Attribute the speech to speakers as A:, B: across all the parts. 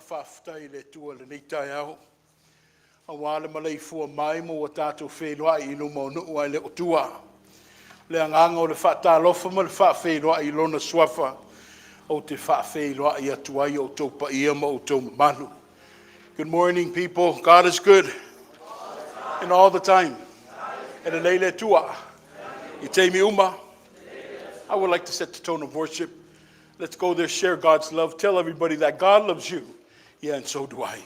A: Faafetai i le Atua i lenei taeao aua le maleifua mai ma ua tatou feiloai i luma o nuu ae le o tua. O le agaga o le faatalofa ma le faafeiloai i Lona Suafa ou te faafeiloai atu ai i outou paia ma outou mamalu. Good morning, people. God is good and all the time. E lelei le Atua i taimi uma. I would like to set the tone of worship. Let's go there, share God's love. Tell everybody that God loves you. Yeah, and so do I.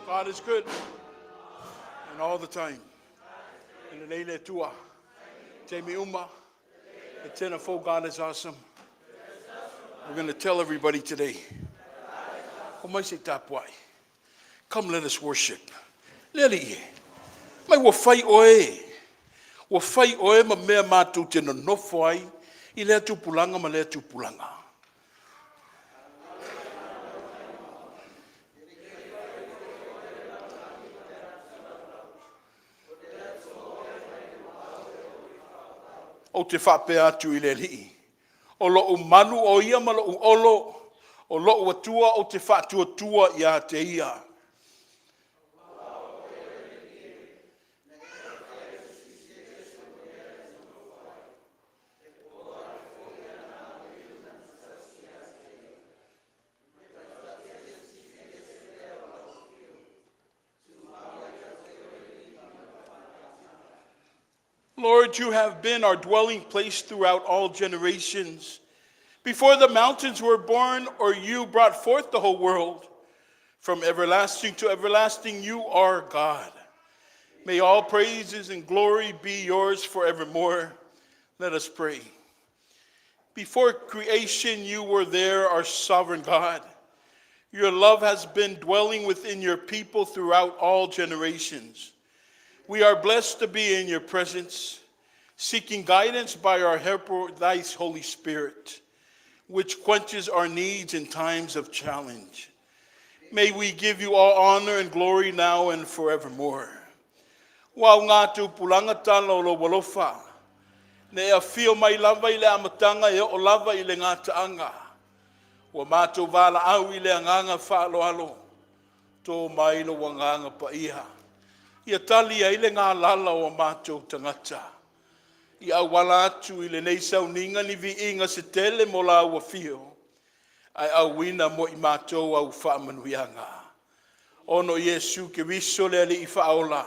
A: God is good and all the time. E lelei le Atua. Taimi uma. E tena fou, God is awesome. We're going to tell everybody today. O mai se i tapuai. Come, let us worship. Le alii e. Mai ua fai oe. Ua fai oe ma mea matou te nonofo ai i lea tupulaga ma lea tupulaga. Ou te faapea atu i le Alii, o lou malu o ia ma lou olo, o lou Atua ou te faatuatua ia te ia. Lord, you have been our dwelling place throughout all generations. Before the mountains were born, or you brought forth the whole world, from everlasting to everlasting, you are God. May all praises and glory be yours forevermore. Let us pray. Before creation, you were there, our sovereign God. Your love has been dwelling within your people throughout all generations. We are blessed to be in your presence, seeking guidance by our helper, thy Holy Spirit, which quenches our needs in times of challenge. May we give you all honor and glory now and forevermore. Ua o ngā tupulaga tala o lou alofa. Na e afio mai lava i le amataga e oo lava i le gataaga. Ua matou valaau i le agaga faaaloalo, to mai lou agaga paia, ia tali ai le galala o matou tagata, ia auala atu i lenei sauniga ni viiga se tele mo Lau Afio, ae auina mo i matou au faamanuiaga. Ona o Iesu Keriso le Alii Faaola,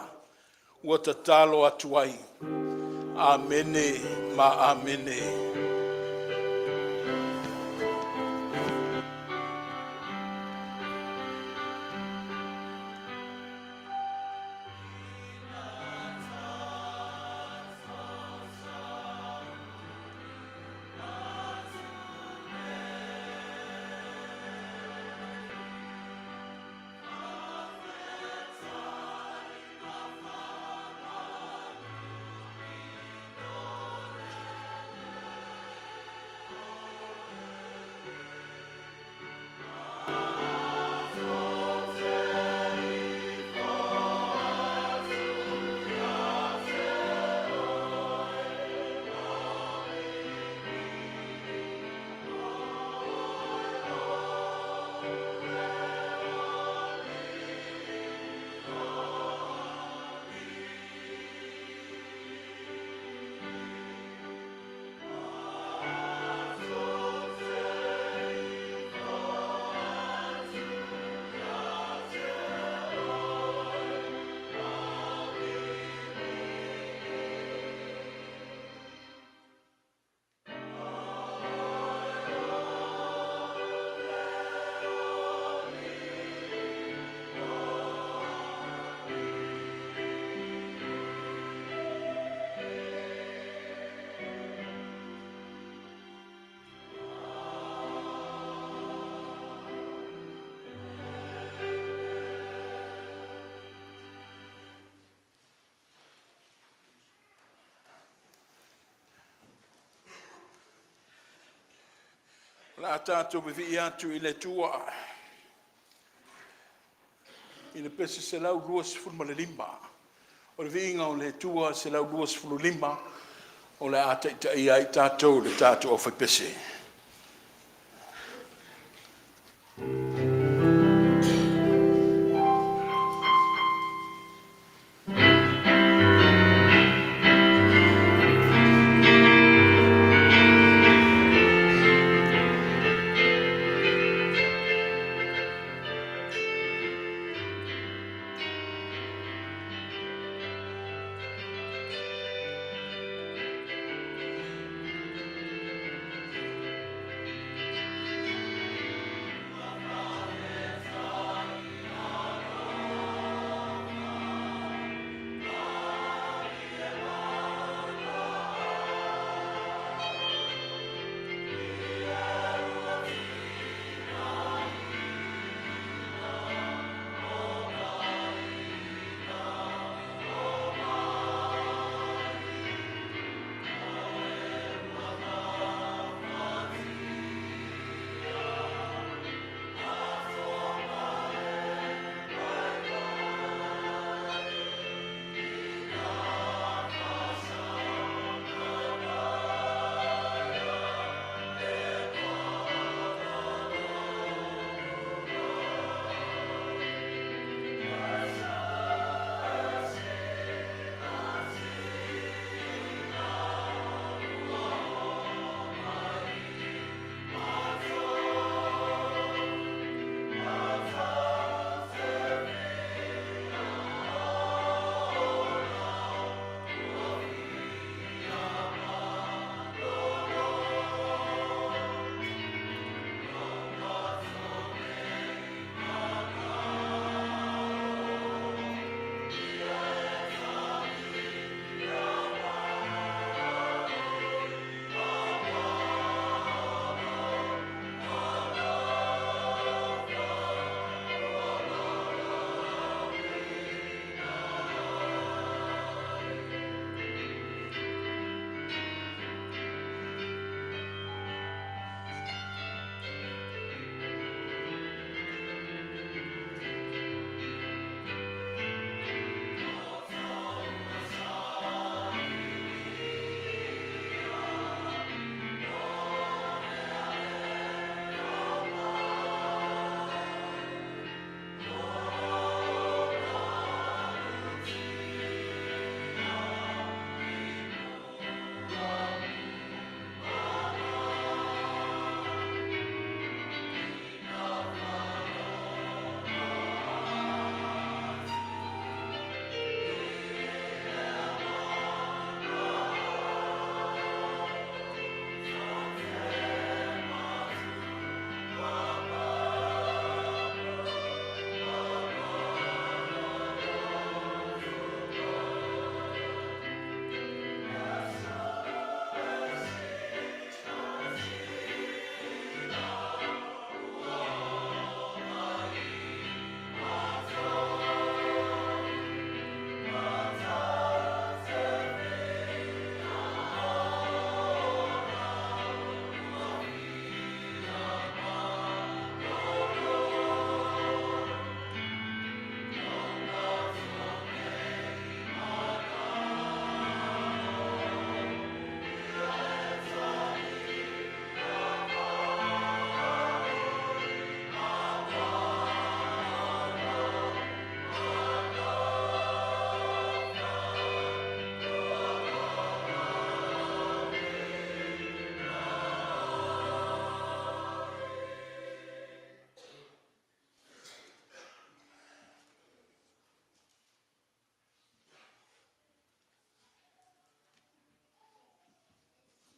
A: ua tatalo atu ai. Amene ma Amene. O le a tatou vivii atu i le Atua i le pese 125. O le viiga o le Atua 125 o le a taitaia ai tatou i le tatou aufaipese.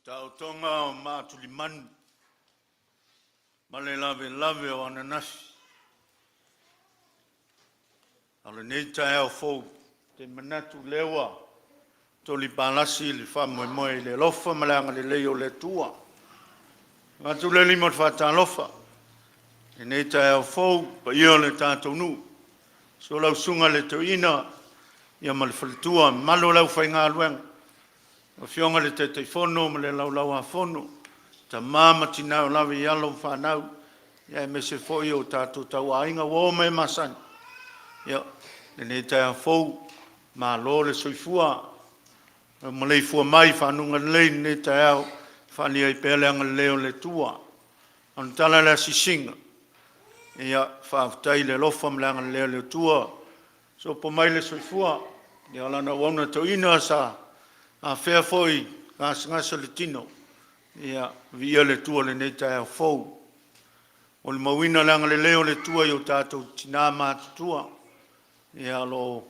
B: Taotoga o maatulimanu ma le lavelave o ananafi, a o lenei taeao fou, ou te manatu o lea ua toli palasi le faamoemoe i le alofa ma le agalelei o le Atua. E avatu le lima o le faatalofa i lenei taeao fou i le paia o le tatou nuu, susu lau Susuga i le Toeaina ma le faletua, le mamalu o le aufaigaluega, lau Afioga i le Taitaifono ma le Laulau-a-Fono, tama ma tina o ave i alo ma fanau, aemaise foi o tatou tauaiga, uo ma e masani. Ia, lenei taeao fou, malo le soifua ua maleifua mai i faguga lelei i lenei taeao e faaalia ai pea le agalelei o le Atua. A o le tala i le asiasiga, ia faafetai i le alofa ma le agalelei o le Atua ua sopo mai le soifua o Lana auauna toeaina sa afea foi i gasegase o le tino. Ia, viia le Atua i lenei taeao fou. Ua molimauina le agalelei o le Atua i o tatou tina matutua. Ia, o lo o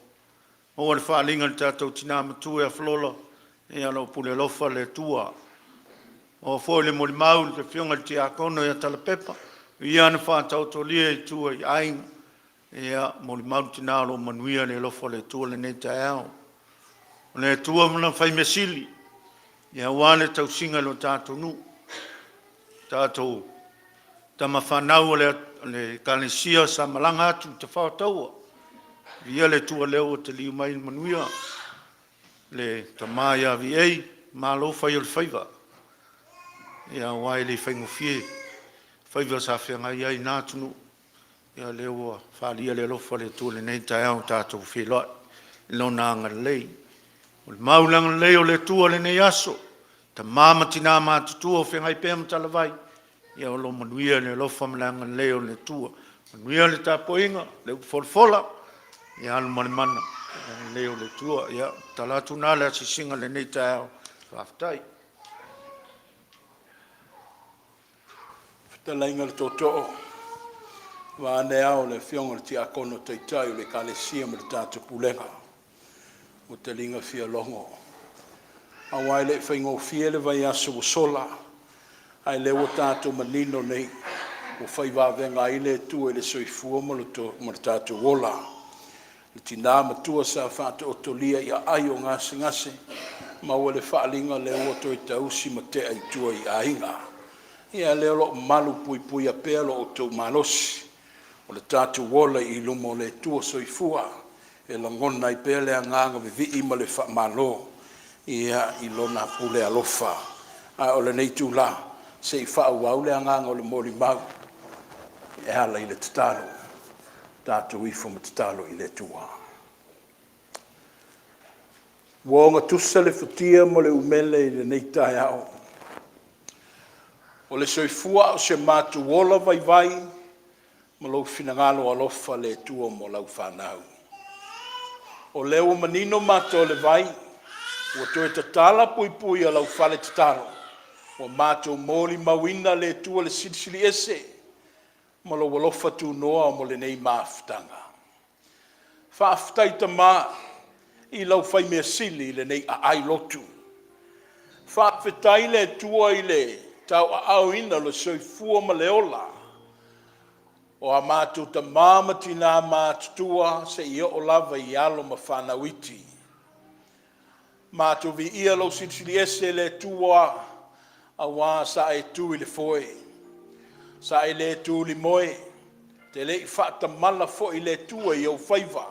B: maua le faaaliga i le tatou tina matua ia Falola, o lo o pule alofa le Atua. Ua maua foi le molimau i le afioga i le Tiakono ia Tala Pepa, o ia na faataotolia i tua i aiga. Ia, molimau le tina o lo o manuia i le alofa o le Atua lenei taeao. O le Atua ma Lana fai mea sili aua le tausiga i lo tatou nuu, tatou tama fanau a le Ekalesia sa malaga atu i tafao taua, viia le Atua o lea ua taliu mai i le manuia le tama ia VA, malo fai o le faiva, aua e le faigofie faiva sa feagai ai i na atunuu, a o lea ua faaalia le alofa o le Atua i lenei taeao ua tatou feiloai i Lona agalelei. Molimau le agalelei o le Atua i lenei aso, tama ma tina matutua o feagai pea ma talavai, ia o lo o manuia i le alofa ma le agalelei o le Atua. Manuia le tapuaiga, le upu folafola, ia alo ma le mana i le agalelei o le Atua. Ia, o le tala atu lena o le asiasiga i lenei taeao. Faafetai.
A: Fetalaiga i le Tootoo, vaeane ao le Afioga i le Tiakono Taitai o le Ekalesia ma le tatou Pulega, ua taliga fialogo, aua e le i faigofie le vaiaso ua sola, a o lea ua tatou manino nei, ua fai vavega ai le Atua i le soifua ma lo tatou ola. Le tina matua sa faataotolia i aai o gasegase, maua le faaaliga o lea ua toe tausi ma tea i tua i aiga. Ia o lea o lo o malupuipuia pea lo outou malosi, o le tatou ola i luma o le Atua soifua e lagona ai pea le agaga vivii ma le faamalo i Lona pule alofa. A o lenei itula, se i faaauau le agaga o le molimau e ala i le tatalo. Tatou ifo ma tatalo i le Atua. Ua ogatusa le futia ma le umele i lenei taeao. O le soifua a o se matou ola vaivai ma lou finagalo alofa le Atua mo lau fanau. O lea ua manino mata o le vai, ua toe tatala puipui o lau fale tatalo, ua matou molimauina le Atua le Silisili Ese ma lou alofa tunoa mo lenei mafutaga. Faafetai Tama i lau fai measili i lenei aai lotu. Faafetai le Atua i le tauaaoina o le soifua ma le ola o a matou tama ma tina matutua seia oo lava i alo ma fanau iti. Matou viia lou Silisili Ese le Atua aua sa e tu i le foe, sa e le tu i le moe, e te le i faatamala foi le Atua i ou faiva.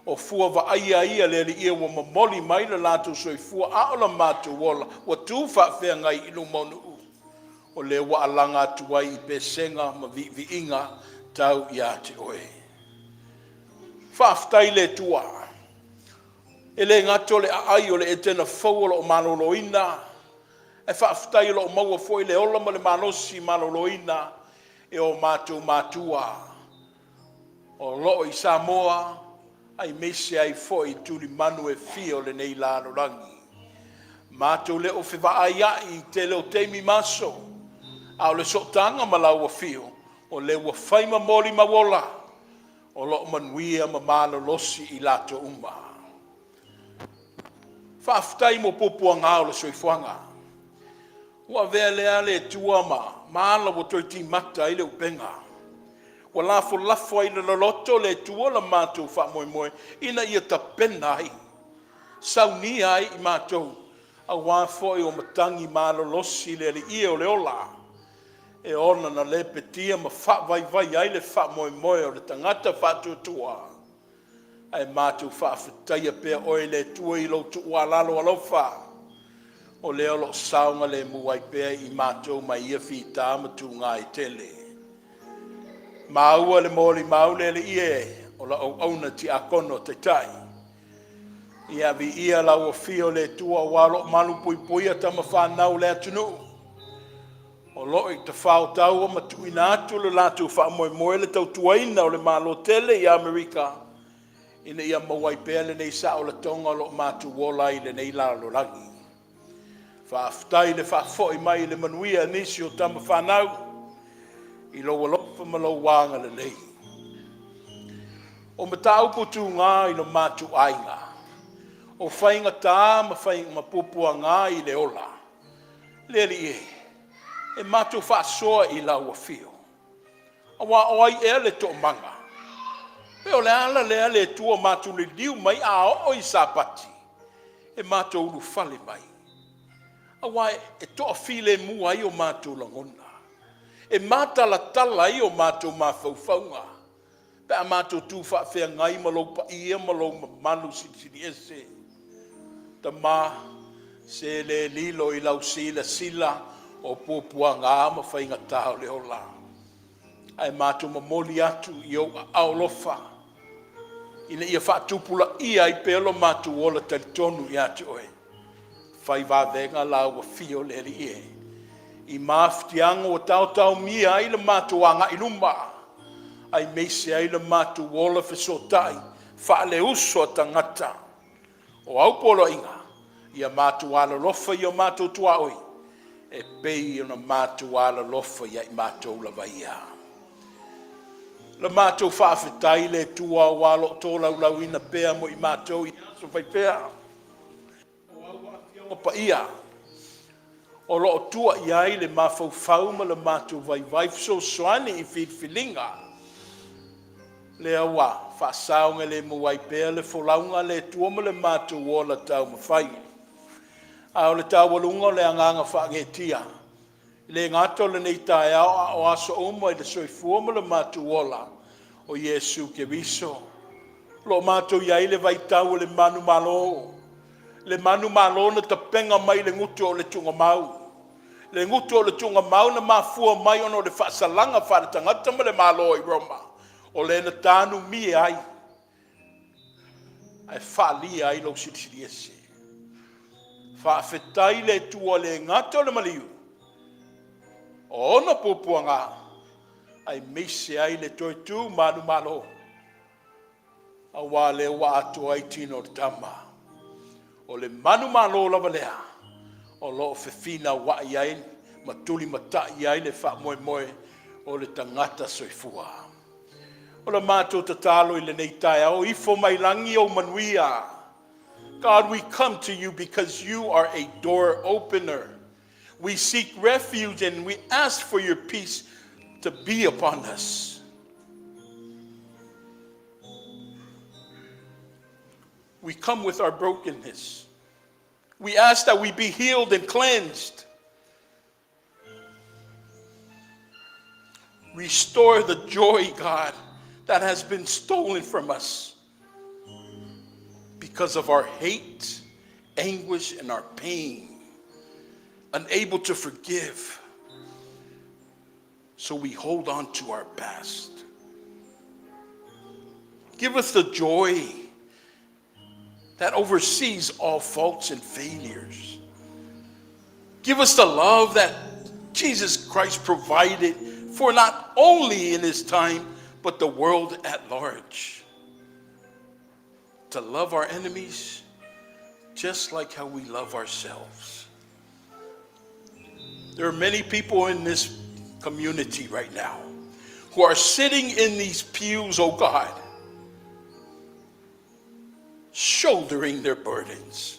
A: O fua vaaia ia a le Alii ua momoli mai lo latou soifua a o lo matou ola ua tu faafeagai i luma o nuu, o lea ua alaga atu ai i pesega ma viiviiga tau ia te Oe. Faafetai i le Atua, e le gata o le aai o le Etena fou o lo o maloloina, ae faafetai o lo o maua foi le ola ma le malosi maloloina e o matou matua o lo o i Samoa aemaise ai foi i tulimanu e fia o lenei lalolagi. Matou le o fevaaiai i le tele o taimi ma aso, a o le sootaga ma lau afio, o lea ua fai ma molimau ola o lo o manuia ma malolosi i latou uma. Faafetai mo puapuaga o le soifuaga. Ua avea lea le Atua ma ala ua toe timata ai le upega. Ua lafolafo ai i le loloto le Atua la matou faamoemoe ina ia tapena ai, saunia ai i matou, aua foi o matagi malolosi le alii o le ola, e ona na lepetia ma faavaivai ai le faamoemoe o le tagata faatuatua. Ae matou faafetaia pea oe le Atua i lou tuualalo alofa, o lea o lo o saogalemu ai pea i matou mai ia fita ma tuga e tele. Maua le molimau le Alii e, o lau auauna tiakono taitai. Ia viia lau afio le Atua aua o lo o malupuipuia tama fanau a le atunuu o lo o i tafao taua ma tuuina atu le latou faamoemoe le tautuaina o le Malo tele i Amerika ina ia maua ai pea lenei saolatoga o lo o matou ola ai i lenei lalolagi. Faafetai le faafoi mai i le manuia nisi o tama fanau i lou alofa ma lou agalelei. O mataupu tuga i lo matou aiga, o faigata ma fai ma puapuaga i le ola, le Alii e, e matou faasoa i lau afio, aua o ai ea le toomaga? Pe o le ala lea le Atua matou liliu mai a oo i Sapati, e matou ulufale mai, aua e toafilemu ai o matou lagona, e matalatala ai o matou mafaufauga pe a matou tu faafeagai ma lou paia ma lou mamalu silisili ese. Tama, se le lilo i lau silasila o puapuaga ma faigata o le ola, ae matou momoli atu i ou aao alofa ina ia faatupulaia ai pea lo matou ola talitonu ia te oe. Fai vavega lau afio le Alii e, i mafatiaga ua taotaomia ai le matou agai i luma, aemaise ai le matou ola fesootai faaleuso a tagata. O au poloaiga, ia matou alolofa i o matou tuaoi, e pei ona matou alolofa ia i matou lava ia. La matou faafetai le Atua aua o lo o tolaulauina pea mo i matou i aso faipea. O au afioga paia o lo o tua i ai le mafaufau ma le matou vaivai fesoasoani i filifiliga lea ua faasaogalemu ai pea le folauga a le Atua ma le matou ola taumafai. A o le taualuga o le agaga faagetia, e le gata o lenei taeao a o aso uma i le soifua ma le matou ola o Iesu Keriso. O lo o matou i ai i le vaitau o le manumalo, le manumalo na tapega mai le gutu o le tuugamau, le gutu o le tuugamau na mafua mai ona o le faasalaga faaletagata ma le Malo i Roma, o lea na tanumia ai ae faalia ai lou Silisili Ese. Faafetai le Atua le gata o le maliu o ona puapuaga, aemaise ai le toe tu manumalo, aua lea ua atoa ai tino o le tama. O le manumalo lava lea o lo o fefinauai ai ma tulimatai ai le faamoemoe o le tagata soifua. O le matou tatalo i lenei taeao, ifo mai lagi ou manuia. God, we come to you because you are a door opener. We seek refuge and we ask for your peace to be upon us. We come with our brokenness. We ask that we be healed and cleansed. Restore the joy, God, that has been stolen from us because of our hate, anguish, and our pain, unable to forgive. So we hold on to our past. Give us the joy that oversees all faults and failures. Give us the love that Jesus Christ provided for not only in his time, but the world at large. To love our enemies just like how we love ourselves. There are many people in this community right now who are sitting in these pews, oh God, shouldering their burdens.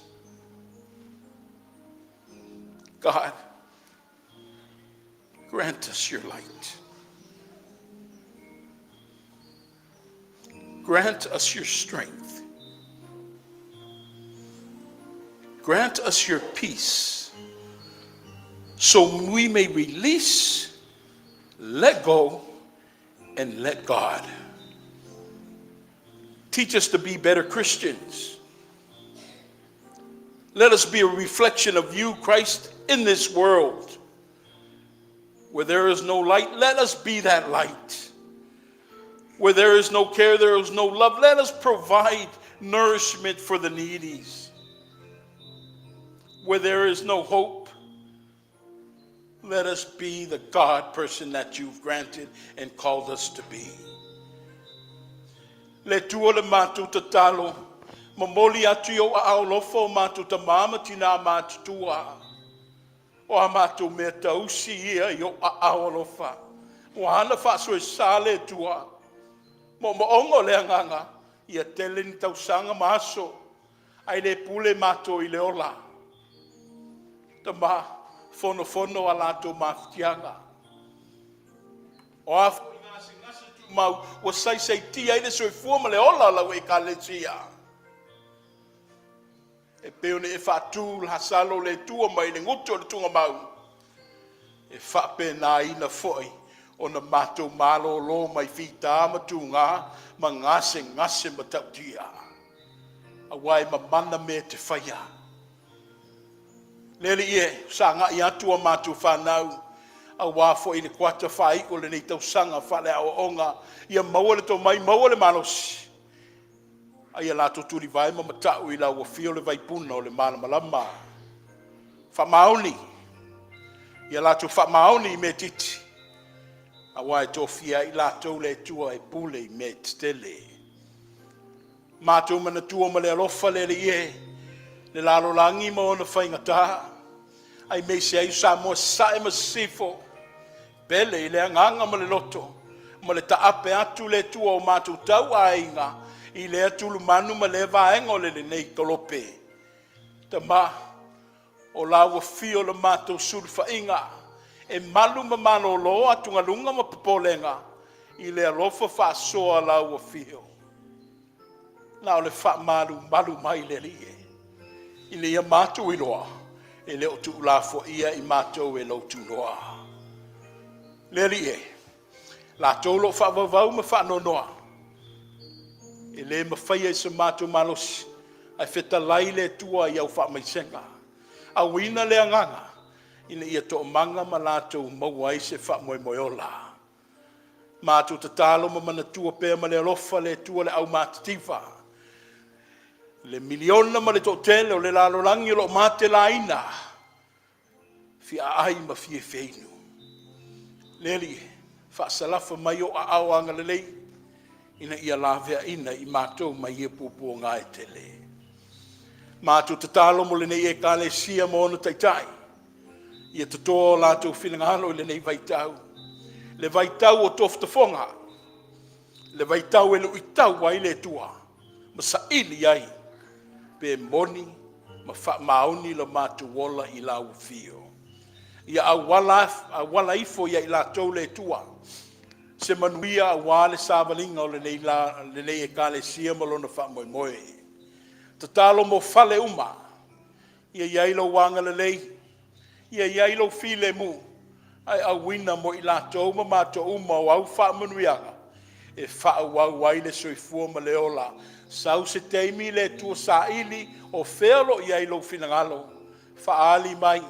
A: God, Grant us your light. Grant us your strength. Grant us your peace so we may release, let go, and let God. Teach us to be better Christians. Let us be a reflection of you, Christ, in this world. Where there is no light, let us be that light. Where there is no care, there is no love. Let us provide nourishment for the needies. Where there is no hope, let us be the God person that you've granted and called us to be. Le Atua le matou tatalo, momoli atu i ou aao alofa o matou tamā ma tinā matutua. O a matou mea tausi ia i ou aao alofa. Ua ala faasoesa le Atua. Moomooga o le agaga, ia tele ni tausaga ma aso, ae le pule matou i le ola. Tama, fonofono a latou mafutiaga. O a foi gasegase tumau ua saisaitia ai le soifua ma le ola o lau Ekalesia, e pei ona e faatu Lasalo le Atua mai le gutu o le tugamau, e faapenaina foi ona matou malōlō mai fita ma tugā ma gasegase matautia, auā e mamana mea e te faia. Le Alii e, sagai atu a matou fanau aua foi le kuata faaiu o lenei tausaga faaleaoaoga, ia maua le tomai, maua le malosi, a ia latou tulivae ma mata'u i lau afio le vaipuna o le malamalama. Faamaoni, ia latou faamaoni i mea itiiti, aua e tofia ai i latou le Atua e pule i mea tetele. Matou manatua ma le alofa le Alii e, le lalolagi ma ona faigata, aemaise ai o Samoa Sasae ma Sisifo, pele i le agaga ma le loto, ma le taape atu le Atua o matou tauaiga i lea tulumanu ma lea vaega o le lenei kolope. Tama, o lau afio le matou sulufaiga e malu ma malolo atugaluga ma popolega i le alofa faasoa o lau afio. Na o le faamalumalu mai le Alii e, ina ia matou iloa e le o tuulafoaia i matou e lou tunoa. Le Alii e, latou o lo o faavauvau ma faanoanoa, e le mafaia i so matou malosi, ae fetalai le Atua i au faamaisega. Auina le agaga ina ia toomaga ma latou maua ai se faamoemoe ola. Matou tatalo ma manatua pea ma le alofa le Atua le aumatitiva, le miliona ma le toatele o le lalolagi o lo o matelaina, fia aai ma fia feinu. Le Alii, faasalafa mai o aao agalelei ina ia laveaina i matou mai ia puapuaga e tele. Matou tatalo mo lenei Ekalesia ma ona taitai, ia totoa o latou finagalo i lenei vaitau, le vaitau o tofotofoga, le vaitau e luitau ai le Atua ma saili ai pe moni ma faamaoni lo matou ola i lau afio. Ia auala, auala ifo ia i latou le Atua se manuia aua le savaliga o lenei, la, lenei Ekalesia ma lona faamoemoe. Tatalo mo fale uma, ia i ai lou agalelei, ia i ai lou filemu, ae auina mo i latou ma matou uma o au faamanuiaga e faaauau ai le soifua ma le ola. Sau se taimi le Atua saili o fea o lo o i ai lou finagalo, faaali mai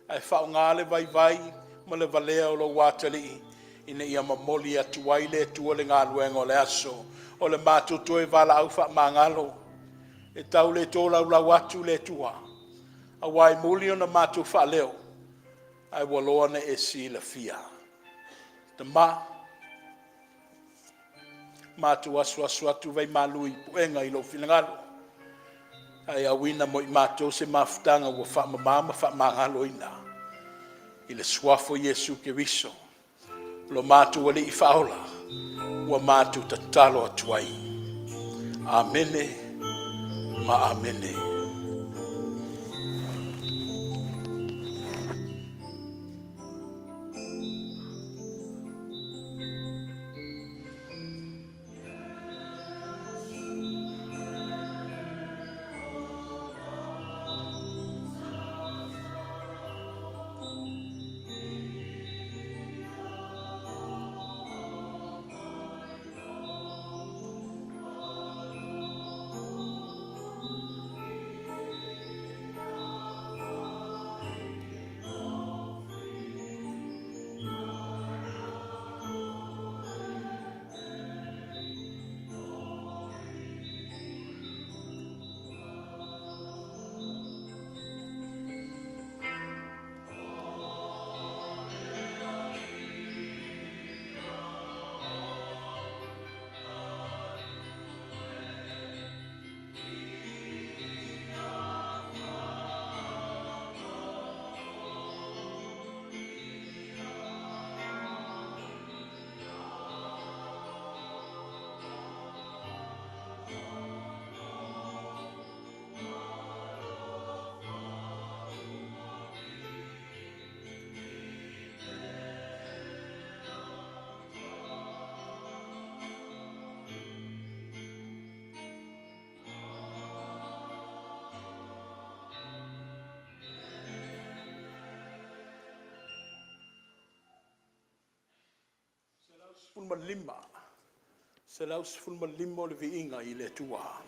A: ae faaaoga le vaivai ma le valea o lou atalii ina ia momoli atu ai le Atua le galuega o le aso. O le matou toe valaau faamagalo e tau le tolaulau atu le Atua, aua e muli ona matou faaleo, ae ua loa ona e silafia. Tama, matou asuasu atu vaimalu i puega i lou finagalo, ae auina mo i matou se mafutaga ua faamama ma faamagaloina. I le suafa o Iesu Keriso, lo matou Alii Faaola, ua matou tatalo atu ai. Amene ma amene. 115, 115 o le Viiga i le Atua.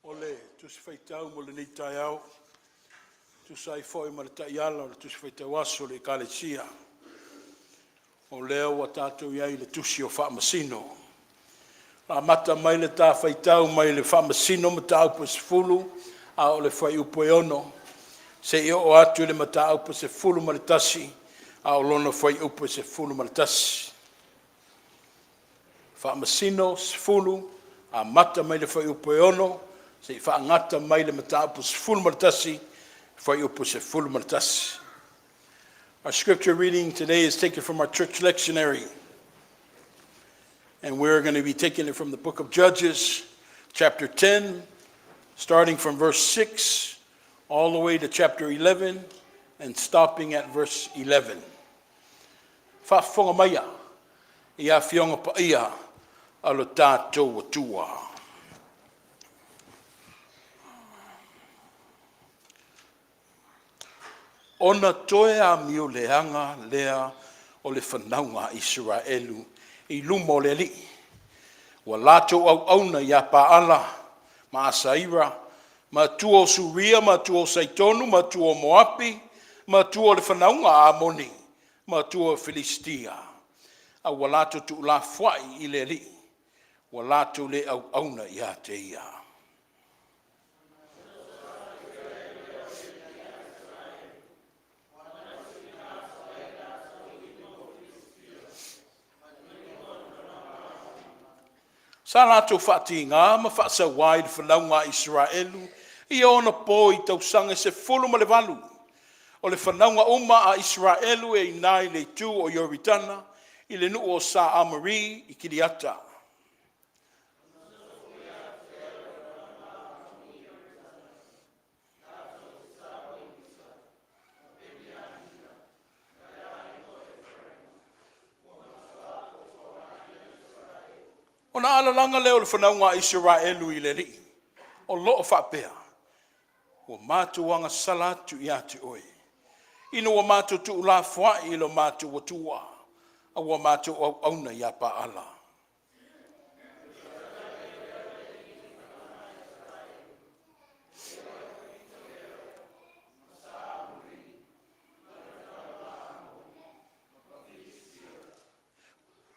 A: O le Tusi Faitau mo lenei taeao, e tusa ai foi ma le Taiala o le Tusi Faitau Aso a le Ekalesia, o lea ua tatou i ai i le Tusi o Faamasino. E amata mai le ta faitau mai le Faamasino Mataupu 10 a o le fuaiupu e 6 seia oo atu i le Mataupu e 11 a o lona fuaiupu e 11. Faamasino 10 amata mai le fuaiupu e 6 seia faagata mai le Mataupu 11 fuaiupu e 11. Our scripture reading today is taken from our church lectionary. And we're going to be taking it from the book of Judges, chapter 10, starting from verse 6 all the way to chapter 11 and stopping at verse 11. Faafofoga maia i afioga paia a lo tatou Atua. Ona toe amio leaga lea o le fanauga a Isaraelu i luma o le Alii. Ua latou auauna ia Paala ma Asaira, ma Atua o Suria ma Atua o Saitonu ma Atua o Moapi ma Atua o le fanauga a Amoni ma Atua o Filisitia, a ua latou tuulafoai i le Alii, ua latou le auauna ia te Ia. Sa latou faatiga ma faasaua i le fanauga a Isaraelu i ona po i tausaga e 18, o le fanauga uma a Isaraelu e i ina i le itu o Ioritana i le nuu o Sa Amuri i Kiriata. Ona alalaga lea o le fanauga a Isaraelu i le Alii, o lo o faapea, “Ua matou agasala atu ia te oe, ina ua matou tuulafoai i lo matou Atua, a ua matou auauna ia Paala.”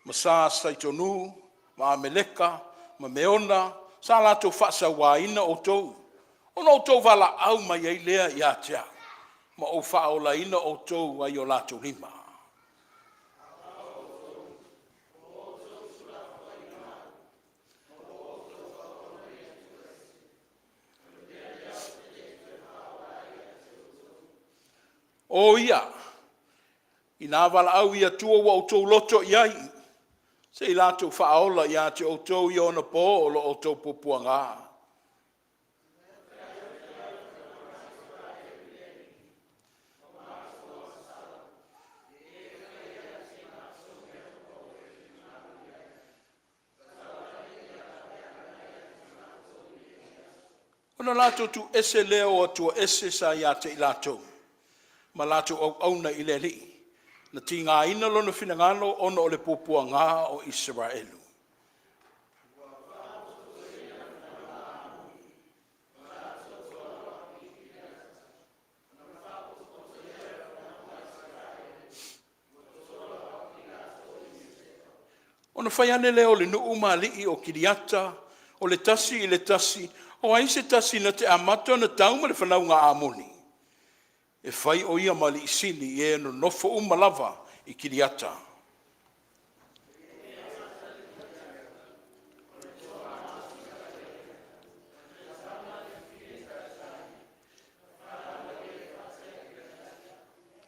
A: Ma Sa Saitonu ma Ameleka ma Meona sa latou faasauaina outou, ona outou valaau mai ai lea ia te au, ma ou faaolaina outou mai o latou lima. O ia, ina valaau i Atua ua outou loto i ai, se i latou faaola ia te outou i ona po o lo outou puapuaga. Ona latou tuuese lea o Atua ese sa ia te i latou, ma latou auauna i le Alii, na tigaina lona finagalo ona o le puapuaga o Isaraelu. Ona fai ane lea o le nuu ma alii o Kiriata, o le tasi i le tasi, “O ai se tasi na te amata ona tau ma le fanauga a Amoni, e fai o ia ma alii sili i e nonofo uma lava i Kiriata?”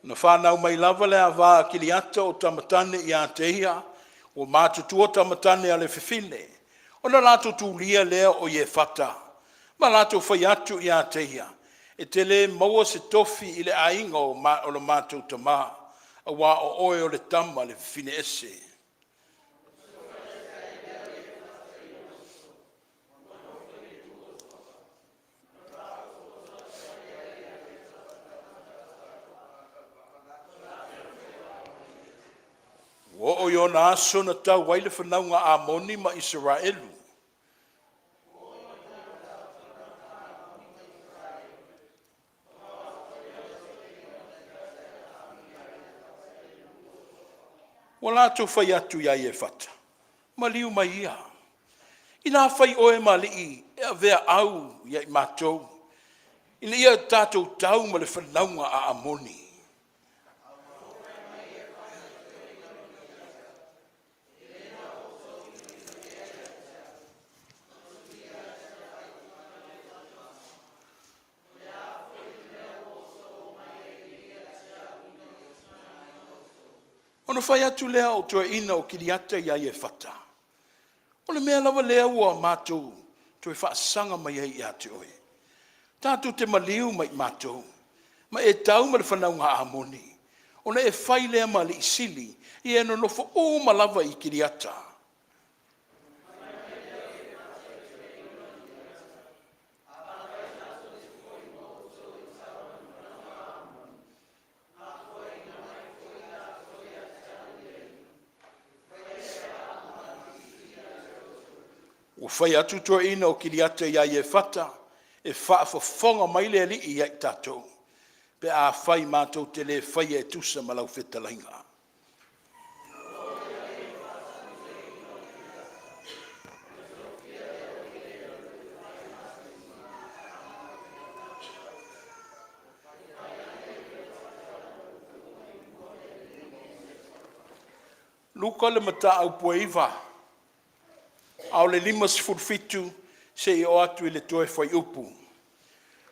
A: Na fanau mai lava le ava a Kiriata o tama tane ia te ia, ua matutua tama tane a le fafine. Ona latou tulia lea o Iefata ma latou fai atu ia te ia, “E te le maua se tofi i le aiga o lo matou tama, auā o oe o le tama a le fafine ese.” Ua oo i ona aso na tau ai le fanauga a Amoni ma Isaraelu. Ua latou fai atu ia Iefata, “Maliu mai ia, ina fai oe ma alii e avea au ia i matou, ina ia tatou tau ma le fanauga a Amoni.” Ona fai atu lea o toeaiina o Kiriata ia Iefata, “O le mea lava lea ua matou toe faasaga mai ai ia te oe, tatou te maliu ma i matou, ma e tau ma le fanauga a Amoni, ona e fai lea ma alii sili i e nonofo uma lava i Kiriata.” Ua fai atu toeaiina o Kiliata iā Iefata, E faafofoga mai le Alii ia i tatou, pe afai matou te le faia e tusa ma lau fetalaiga. Luka le mataupu e 9, a o le 57 seia oo atu i le toe fuaiupu.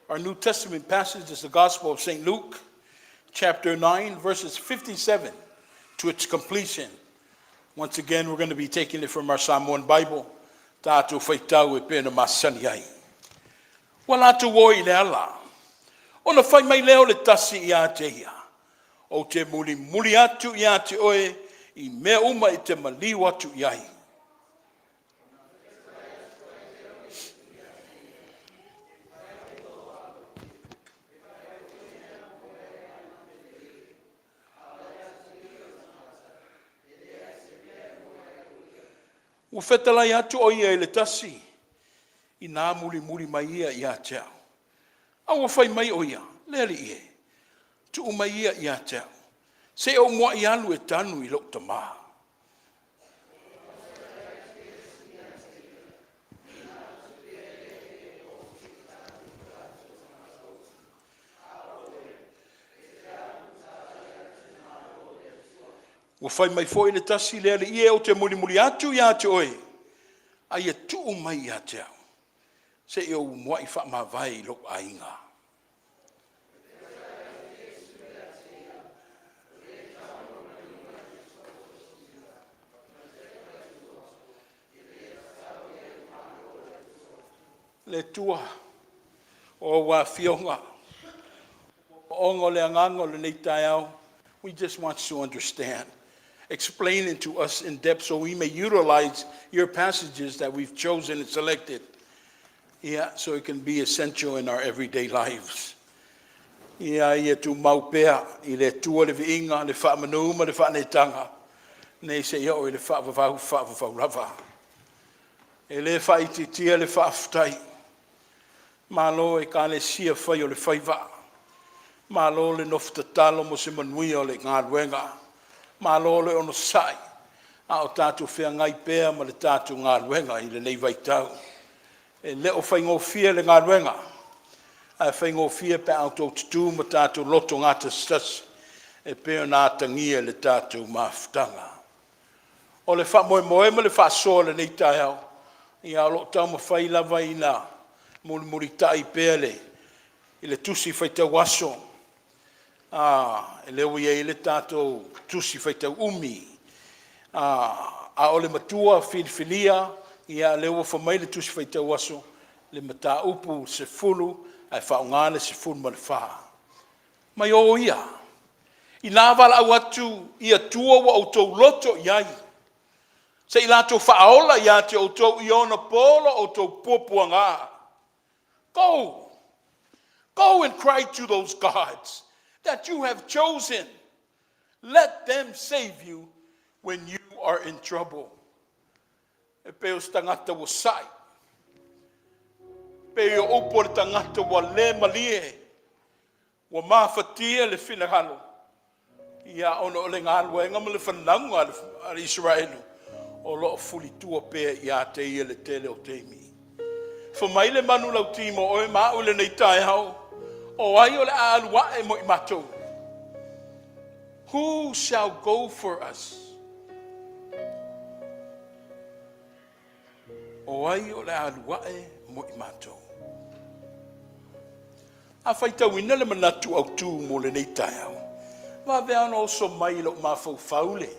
A: Our New Testament passage is the Gospel of St. Luke, chapter 9, verses 57 to its completion. Once again, we're going to be taking it from our Samoan Bible, tatou faitau e pei ona masani ai. Ua latou o i le ala, ona fai mai lea o le tasi ia te ia, Ou te mulimuli atu ia te oe i mea uma e te maliu atu i ai. Ua fetalai atu ʻo ia i le tasi, inā mulimuli mai ia ia te au. A ua fai mai ʻo ia, Le Alii e, tuu mai ia ia te au, se i ou muai alu e tanu i lou tamā. Ua fai mai foi le tasi, Le Alii e, ou te mulimuli atu ia te oe, a ia tuu mai ia te au, se i ou muai faamavae i lou aiga. Le Atua, o au afioga, o le agaga o lenei taeao, we just want to understand. Explain it to us in depth so we may utilize your passages that we've chosen and selected. Yeah, so it can be essential in our everyday lives. Ia ia tumau pea i le Atua le viiga, le faamanu ma le faaneetaga, nei seia oo i le faavavau, faavavau lava. E le faaitiitia le faafetai. Malo Ekalesia fai o le faiva, malo le nofo tatalo mo se manuia o le galuega, malo le onosai a o tatou feagai pea ma le tatou galuega i lenei vaitau. E le o faigofie le galuega, ae faigofie pe a outou tutu ma tatou loto gatasitasi e pei ona atagia i le tatou mafutaga. O le faamoemoe ma le faasoa o lenei taeao, ia o lo o taumafai lava ina mulimulitai pea le i le tusi faitau aso a lea ua i ai le tatou tusi faitau umi, a o le matua filifilia ia lea ua fai mai le tusi faitau aso le mataupu 10 ae faaaoga le 14. Mai o ia, ina valaau atu i Atua ua outou loto i ai, se i latou faaola ia te outou i ona po lo outou puapuaga. Go, go and cry to those gods that you have chosen. Let them save you when you are in trouble. E pei o se tagata ua sa'i, pei o upu a le tagata ua le malie, ua mafatia le finagalo, ia ona o le galuega ma le fanauga a le Isaraelu o lo o fulitua pea ia te ia le tele o taimi. Fai mai le manulauti mo oe ma au i lenei taeao, o ai o le a alu ae mo i matou? Who shall go for us? O ai o le a alu ae mo i matou? A faitauina le manatu autu mo lenei taeao, vave lava ona oso mai i lou mafaufau le,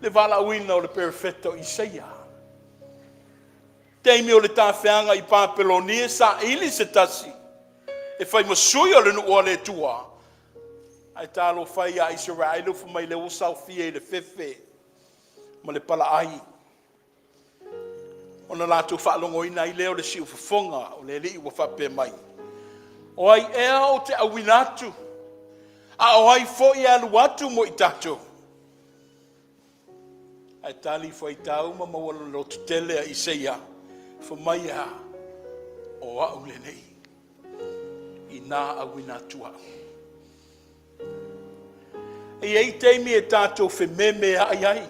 A: le valaauina o le perofeta o Isaia. Taimi o le tafeaga i Papelonia, saili se tasi e fai ma sui o le nuu a le Atua. Ae talofa e ia Isaraelu fai mai lea ua saofia i le fefe ma le palaai. Ona latou faalogoina ai lea o le siufofoga o le Alii ua faapea mai, O ai ea ou te auina atu, a o ai foi e alu atu mo i tatou? Ae tali fuaitau ma maua le lototele a Isaia. Fai mai e a? O au lenei, inā auina atu au. E i ai taimi e tatou fememeai ai,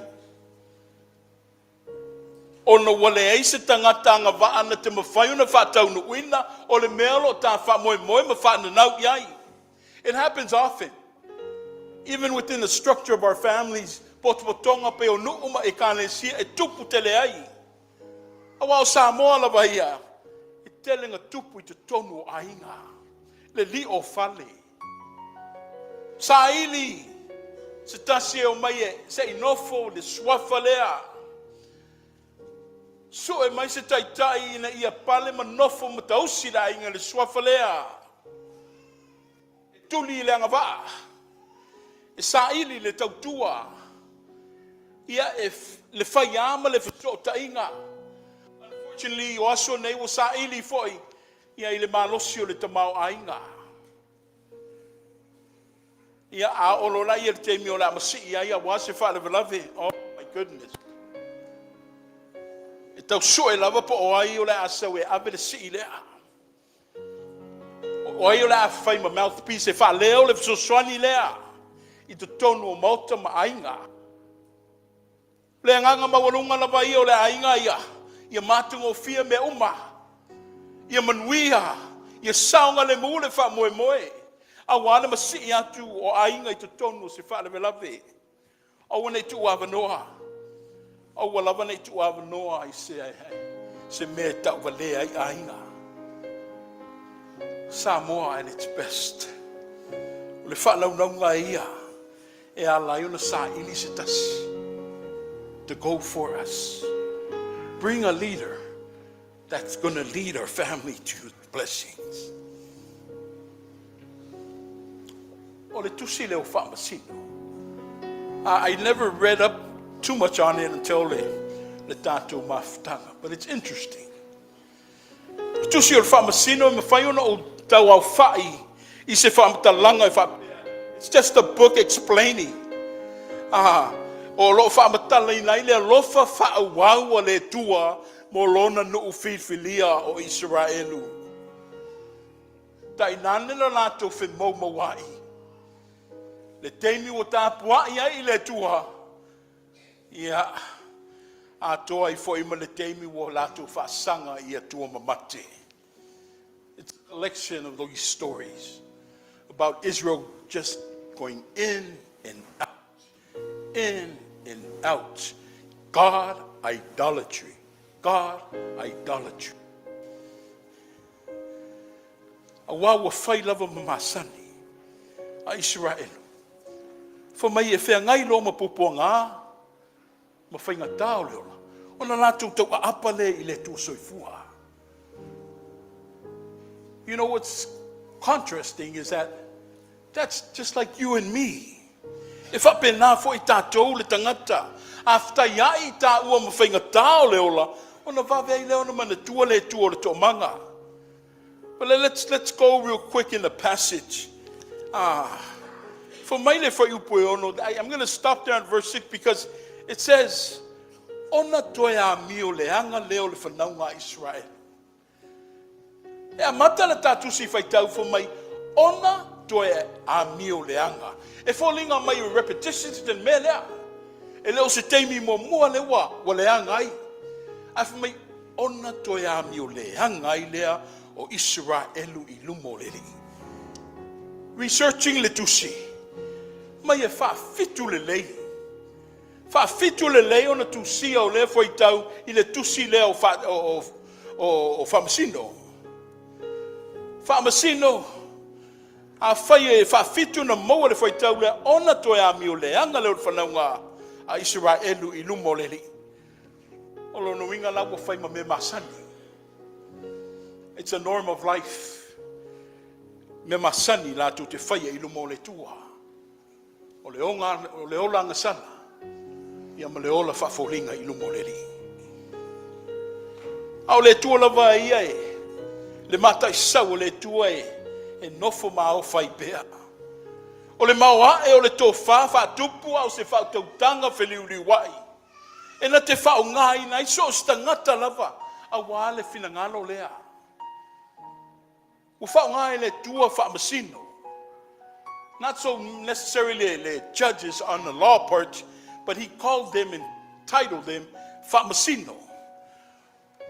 A: ona ua leai se tagata agavaa na te mafai ona faataunuuina o le mea o lo o ta faamoemoe ma faananau i ai. It happens often, even within the structure of our families, potopotoga pe o nuu ma ekalesia e tupu tele ai. Aua o Samoa lava ia, e tele na tupu i totonu o aiga, le lio o fale. Saili se tasi e omai e se i nofo le suafa lea. Sue mai se taitai ina ia pale ma nofo ma tausi le aiga i le suafa lea. E tuli i le agavaa, e saili le tautua, ia e le faia ma le fesootaiga. Unfortunately, o aso nei ua saili foi ia i le malosi o le tamaoaiga. Ia, a oo loa la ia i le taimi o le a masii ai aua se faalavelave, oh my goodness. E tau sue lava po o ai o le a sau e ave le sii lea. O ai o le a fai ma mouthpiece e faaleo le fesoasoani lea i totonu o maota ma aiga. O le agaga maualuga lava ia o le aiga ia, ia matagofie mea uma, ia manuia, ia saogalemu le faamoemoe, aua le masii atu o aiga i totonu o se faalavelave. Aua ne i tuuavanoa, aua lava ne i tuuavanoa i se mea e tauvalea ai aiga. Samoa at its best. O le faalaulauga ia e ala ai ona saili se tasi to go for us. Bring a leader that's going to lead our family to blessings. O le tusi lea o Faamasino. I never read up too much on it until le tatou mafutaga, but it's interesting. Le tusi o le Faamasino e mafai ona ou tauaofai i se faamatalaga e faapea. It's just a book explaining. Ah, o lo o faamatalaina ai le alofa faaauau a le Atua mo lona nuu filifilia o Isaraelu. Tainane le latou femoumouai. Le taimi ua tapuai ai i le Atua, ia, atoa ai foi ma le taimi ua latou faasaga i Atua mamate. It's a collection of those stories about Israel just going in and out, in and out. God idolatry. God idolatry. Aua ua fai lava ma masani a Isaraelu. Fai mai e feagai loa ma puapuaga ma faigata o le ola, ona latou tauaapa lea i le Atua soifua. You know what's contrasting is that that's just like you and me. E faapena foi tatou le tagata. A fetaiai i taua ma faigata o le ola, ona vave ai lea ona manatua le Atua o le toomaga. But let's go real quick in the passage. Ah, fai mai le fuaiupu e 6, I'm going to stop there at verse 6 because it says, ona toe amio leaga lea o le fanauga a Israel. E amata le ta tusi faitau fai mai, ona toe amio leaga. E foliga mai o repetitions te mea lea. E le o se taimi muamua le ua leaga ai. Ae fai mai, ona toe amio leaga ai lea o Isaraelu i luma o le Alii. Researching le tusi, mai e faafitu lelei. Faafitu lelei ona tusia o lea fuaitau i le tusi lea o Faamasino. Faamasino, a fai e faafitu na maua le fuaitau lea, ona toe amio leaga lea o le fanauga a Isaraelu i luma o le Alii. O lona uiga la ua fai ma mea masani. It's a norm of life. Mea masani latou te faia i luma o le Atua. O le, oga, o le ola agasala, ia ma le ola faafoliga i luma o le Alii. A o le Atua lava ia e, le mataisau o le Atua e nofo ma aofai pea. O le maoae o le tofa faatupu a o se faautautaga feliuliuai. E na te faaaogaina ai so o se tagata lava. Auā le finagalo lea. Ua faaaoga e le Atua faamasino. Not so necessarily le judges on the law part, but he called them and titled them faamasino.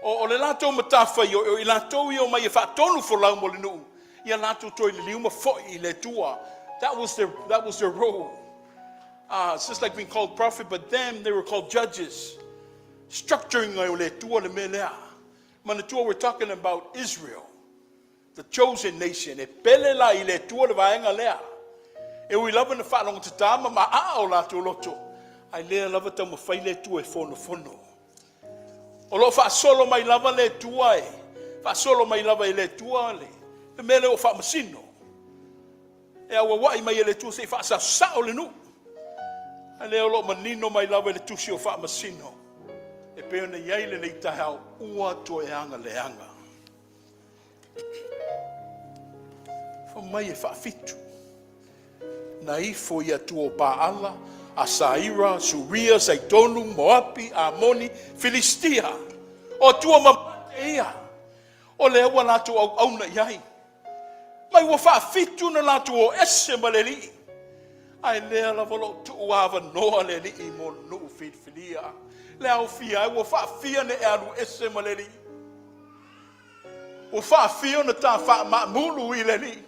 A: O le latou matafaioi, o i latou ia e omai e faatonufolau mo le nuu, ia latou toe liliu ma foi i le Atua. That was their role. It's just like being called prophet, but them, they were called judges. Structuring o le Atua le mea lea. Manatua, we're talking about Israel, the chosen nation. E pele la i le Atua le vaega lea. E ui lava na faalogotatā ma maaa o latou loto, ae lea lava taumafai le Atua e fonofono. O lo o faasolo mai lava le Atua e, faasolo mai lava e le Atua le mea lea o faamasino. E auauai mai e le Atua se'i faasasao le nuu. A lea o lo o manino mai lava i le tusi o faamasino. E pei ona i ai lenei taeao ua toeaga leaga. Fai mai e faafitu. Na ifo i atua o Paala, Asaira, Suria, Saitonu, Moapi, Amoni, Filistia. O atua mamate ia. O lea ua latou auauna i ai. Mai ua faafitu na latou o ese ma le Alii. Ae lea lava o loo tuu avanoa le Alii mo nuu filifilia. Le aofia ai ua faafia ne e alu ese ma le Alii. Ua faafia ona ta faamaamulu i le Alii.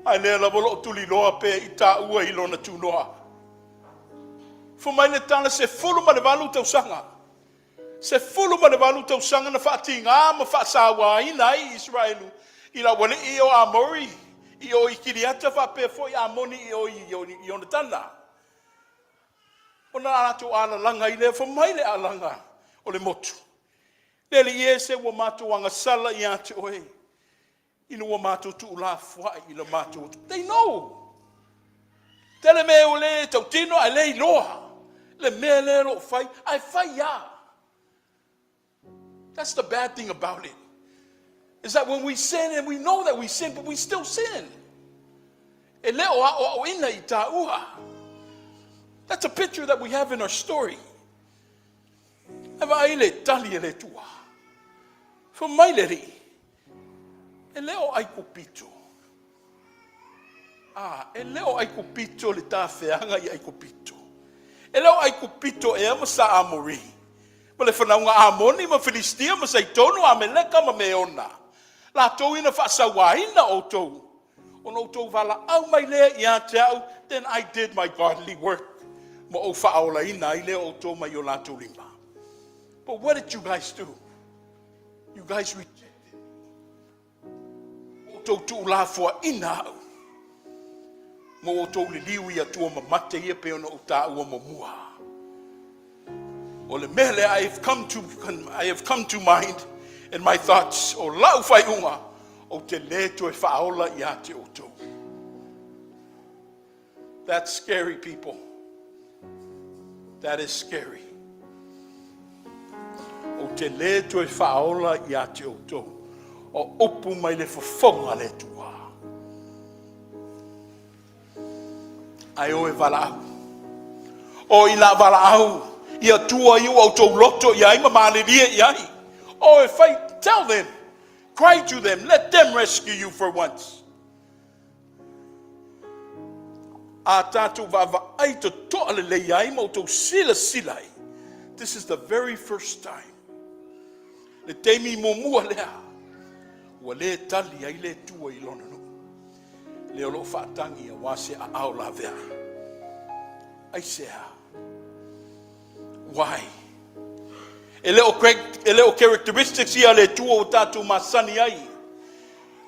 A: Ae lea lava o loo tuliloa pe i tāua i lona tunoa. Fai mai le tala 18 tausaga. 18 tausaga na faatigā ma faasauāina ai Isaraelu i le aualii o Amori i o i Kiriata faapea foi Amoni i o i Ionatana. Ona latou alalaga ai lea, fai mai le alaga o le motu. Le Alii e se ua matou agasala ia te oe, ina ua matou tuulafoai i le matou. They know. Tele mea ua le tautino ae le iloa. Le mea lea o lo o fai, ae fai lava. That's the bad thing about it, is that when we sin and we know that we sin, but we still sin. E le o ao ao ina i tāua. That's a picture that we have in our story. E vaai le tali e le Atua. Fai mai le Alii. E le o Aikupito. Ah, e le o Aikupito le tafeaga i Aikupito. E le o Aikupito ea ma sa Amori. Ma le fanauga Amoni ma Filistia ma Saitonu, Ameleka ma Meona. Latou ina faasauaina outou. Ona outou valaau mai lea ia te au, then I did my godly work. Ma ou faaolaina ai lea outou mai o latou lima. But what did you guys do? You guys rejected me. Outou tuulafoaina au. Ma outou liliu i atua mamate ia pe ona o tāua muamua. O le mea lea, I have come to mind in my thoughts, o lau whaiunga, o te le toe whaola i a te outou. That's scary, people. That is scary. O te le toe whaola i a te outou. O upu mai le fofoga le Atua. Ae o e valaau. O i la valaau, i Atua i ua outou loto i ai ma malilie i ai. O e fai, tell them, cry to them, let them rescue you for once. A tātou vaavaai totoa lelei ai ma outou silasila ai. This is the very first time. Le taimi muamua lea. Ua le tali ai le Atua i lona nuu. Lea o loo faatangi auā se aao lavea. Aisea. Why? E le o characteristics ia le Atua o tātou masani ai.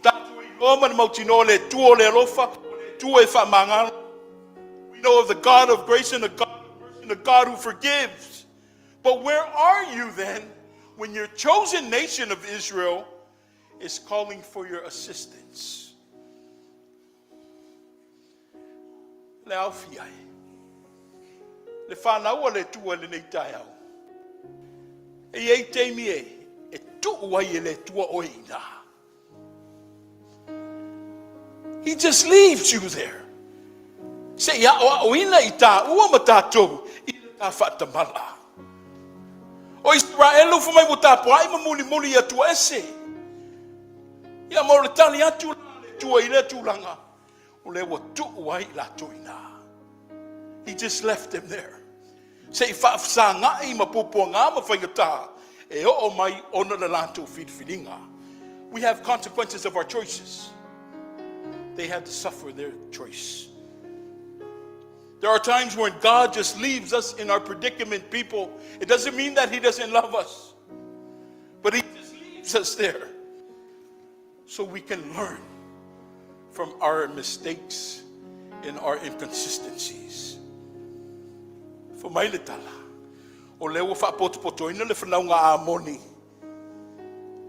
A: Tātou iloa ma le mautinoa le Atua o le alofa, o le Atua e faamagalo. We know of the God of grace and the God of mercy and the God who forgives. But where are you then when your chosen nation of Israel is calling for your assistance? Le aofia e. Le whanau le Atua lenei taeao. E iai taimi e tuu ai e le Atua oe i ina. He just leaves you there. Se i ao ao ina i tāua ma tātou i le tā whaatamala. O Isaraelu fai mai ua tapuai ma mulimuli i Atua ese. Ia ma o le tali atu la a le Atua i lea tulaga, o lea ua tuu ai i latou i ina. He just left them there. Se i faafesagai ma puapuaga ma faigata e oo mai ona le latou filifiliga. We have consequences of our choices. They had to suffer their choice. There are times when God just leaves us in our predicament, people. It doesn't mean that He doesn't love us, but He just leaves us there so we can learn from our mistakes and our inconsistencies. Fai mai le tala, o lea ua faapotopotoina le fanauga a Amoni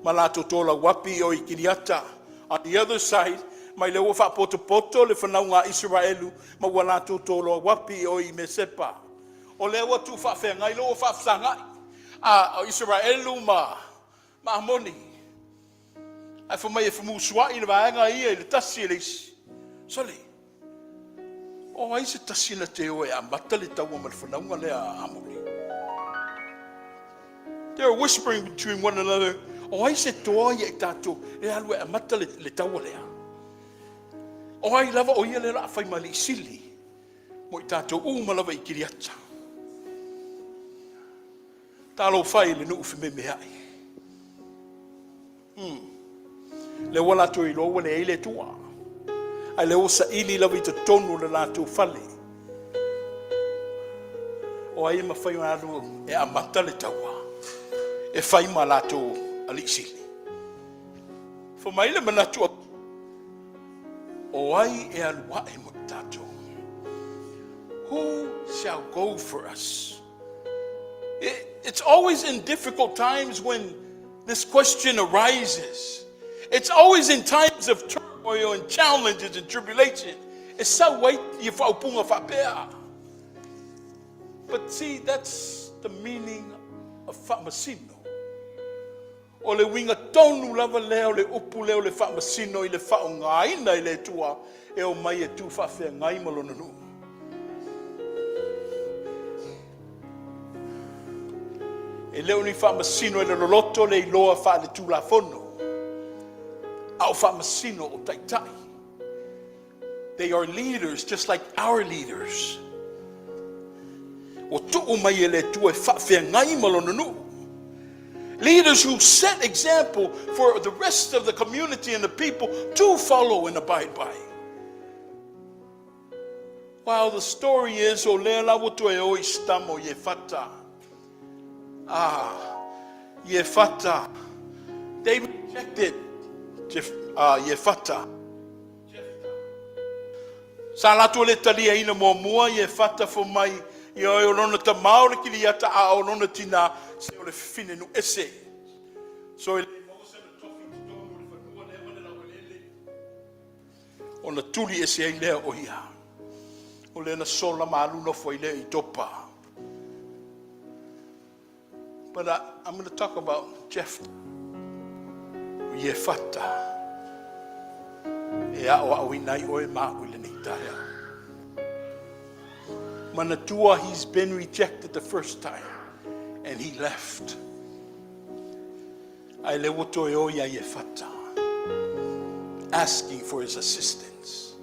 A: ma latou tolauapi o i Kiriata. On the other side, mai lea ua faapotopoto le fanauga a Isaraelu ma ua latou tolauapi o i Mesepa. O lea ua tu faafeagai, lea ua faafesagai a o Isaraelu ma Amoni. Ae fai mai e femusuai le vaega ia i le tasi e le isi. Sole, o ai se tasi na te o e amata le taua ma le fanauga lea a Amoni? They are whispering between one another, o ai se toa ia i tatou e alu e amata le taua lea? O ai lava o ia lea la a fai ma le isili mo i tatou uma lava i Kiriata. Talofa e i le nuu fememeai. Lea ua latou iloa ua leai le Atua. Ae lea ua saili lava i totonu o le latou fale. O ai e mafai ona alu e amata le taua e fai ma latou alii sili? Fai mai le manatu, o ai e alu ae mo i tatou? Who shall go for us? It's always in difficult times when this question arises. It's always in times of turmoil and challenges and tribulation. E sau ai ia faaupuga faapea. But see, that's the meaning of faamasino. O le uiga tonu lava lea o le upu lea o le faamasino i le faaaogaina i le Atua e o mai e tu faafeagai ma lona nuu. E le o ni faamasino e le loloto le iloa faale-tulafono, a o faamasino o taitai. They are leaders just like our leaders. Ua tuu mai e le Atua e faafeagai ma lona nuu. Leaders who set example for the rest of the community and the people to follow and abide by. Well, the story is, o lea la ua toe o i Stamo Iefata. Ah, Iefata. They rejected Iefata. Sa latou le taliaina muamua Iefata fai mai ia o lona tamā o le Kiliata a o lona tinā se o le fafine nuu ese. So e le maua sana tofi i totonu o le fanua lea ma le laueleele. Ona tuli ese ai lea o ia. O lea na sola ma alu nofo ai lea i Topa. But I'm going to talk about Jephthah. Iefata. E a'oa'oina ai oe ma a'u i lenei taeao. Manatua, he's been rejected the first time and he left. Ae lea ua toe o ia Iefata, asking for his assistance,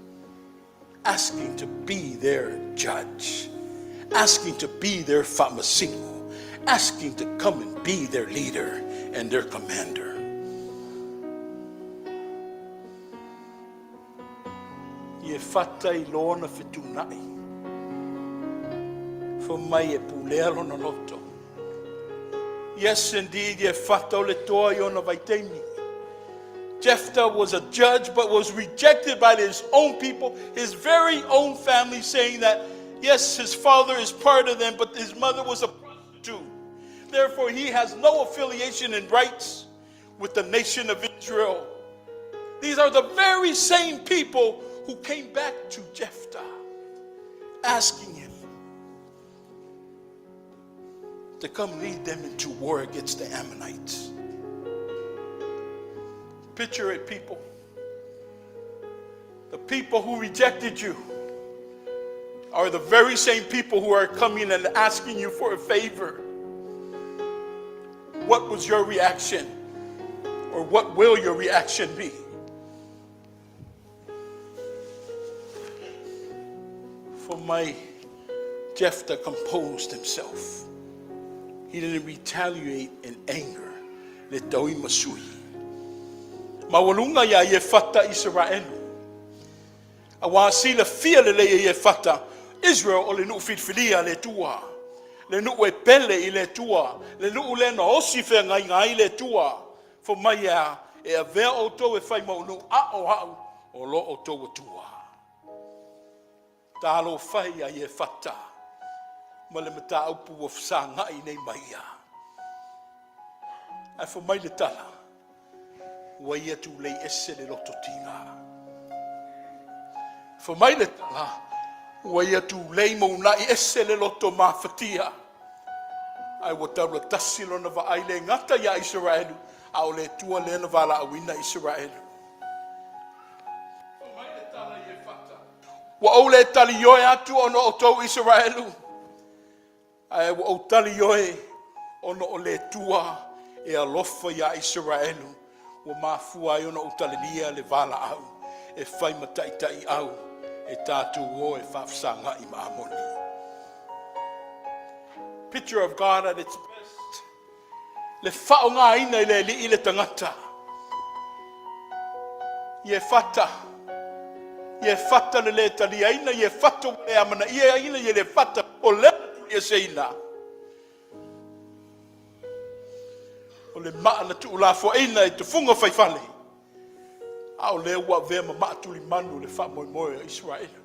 A: asking to be their judge, asking to be their faamasino, asking to come and be their leader and their commander. Iefata iloa na fetuunai. Fai mai e pulea lona loto. Yes, indeed, Iefata o le toa i ona vaitaimi. Jephthah was a judge but was rejected by his own people, his very own family, saying that, yes, his father is part of them, but his mother was a prostitute. Therefore, he has no affiliation and rights with the nation of Israel. These are the very same people who came back to Jephthah, asking him to come lead them into war against the Ammonites. Picture it, people. The people who rejected you are the very same people who are coming and asking you for a favor. What was your reaction? Or what will your reaction be? Fai mai Jephthah composed himself. He didn't retaliate in anger. Le tauimasui. Maualuga ia Iefata Isaraelu. Auā silafia lelei e Iefata, Israel o le nuu filifilia a le Atua. Le nuu e pele i le Atua. Le nuu lea na osi feagaiga ai le Atua. Fai mai e a? E avea outou e fai ma ou nuu, a o au o lo outou Atua. Talofa e ia Iefata ma le mataupu ua fesagai nei ma ia. Ae fai mai le tala, ua ia tulei ese le loto tiga. Fai mai le tala, ua ia tulei ma unai ese le loto mafatia. Ae ua taulatasi lona vaai le gata ia Isaraelu, a o le Atua lea na valaauina Isaraelu. Fai mai le tala i Iefata, ua ou le tali ioe atu ona o outou Isaraelu, ae ua ou tali ioe ona o le Atua e alofa iā Isaraelu, ua mafua ai ona ou talilia le valaau e fai ma taitaiau e tatou o e faafesagai ma Amoni. Picture of God at its best. Le faaaogaina i le Alii le tagata. Iefata, Iefata le le taliaina, Iefata ua le amanaia ina Iefata o lea na tulieseina. O le maa na tuulafoaina i tufuga faifale, a o lea ua avea ma maa tulimanu le faamoemoe o Isaraelu.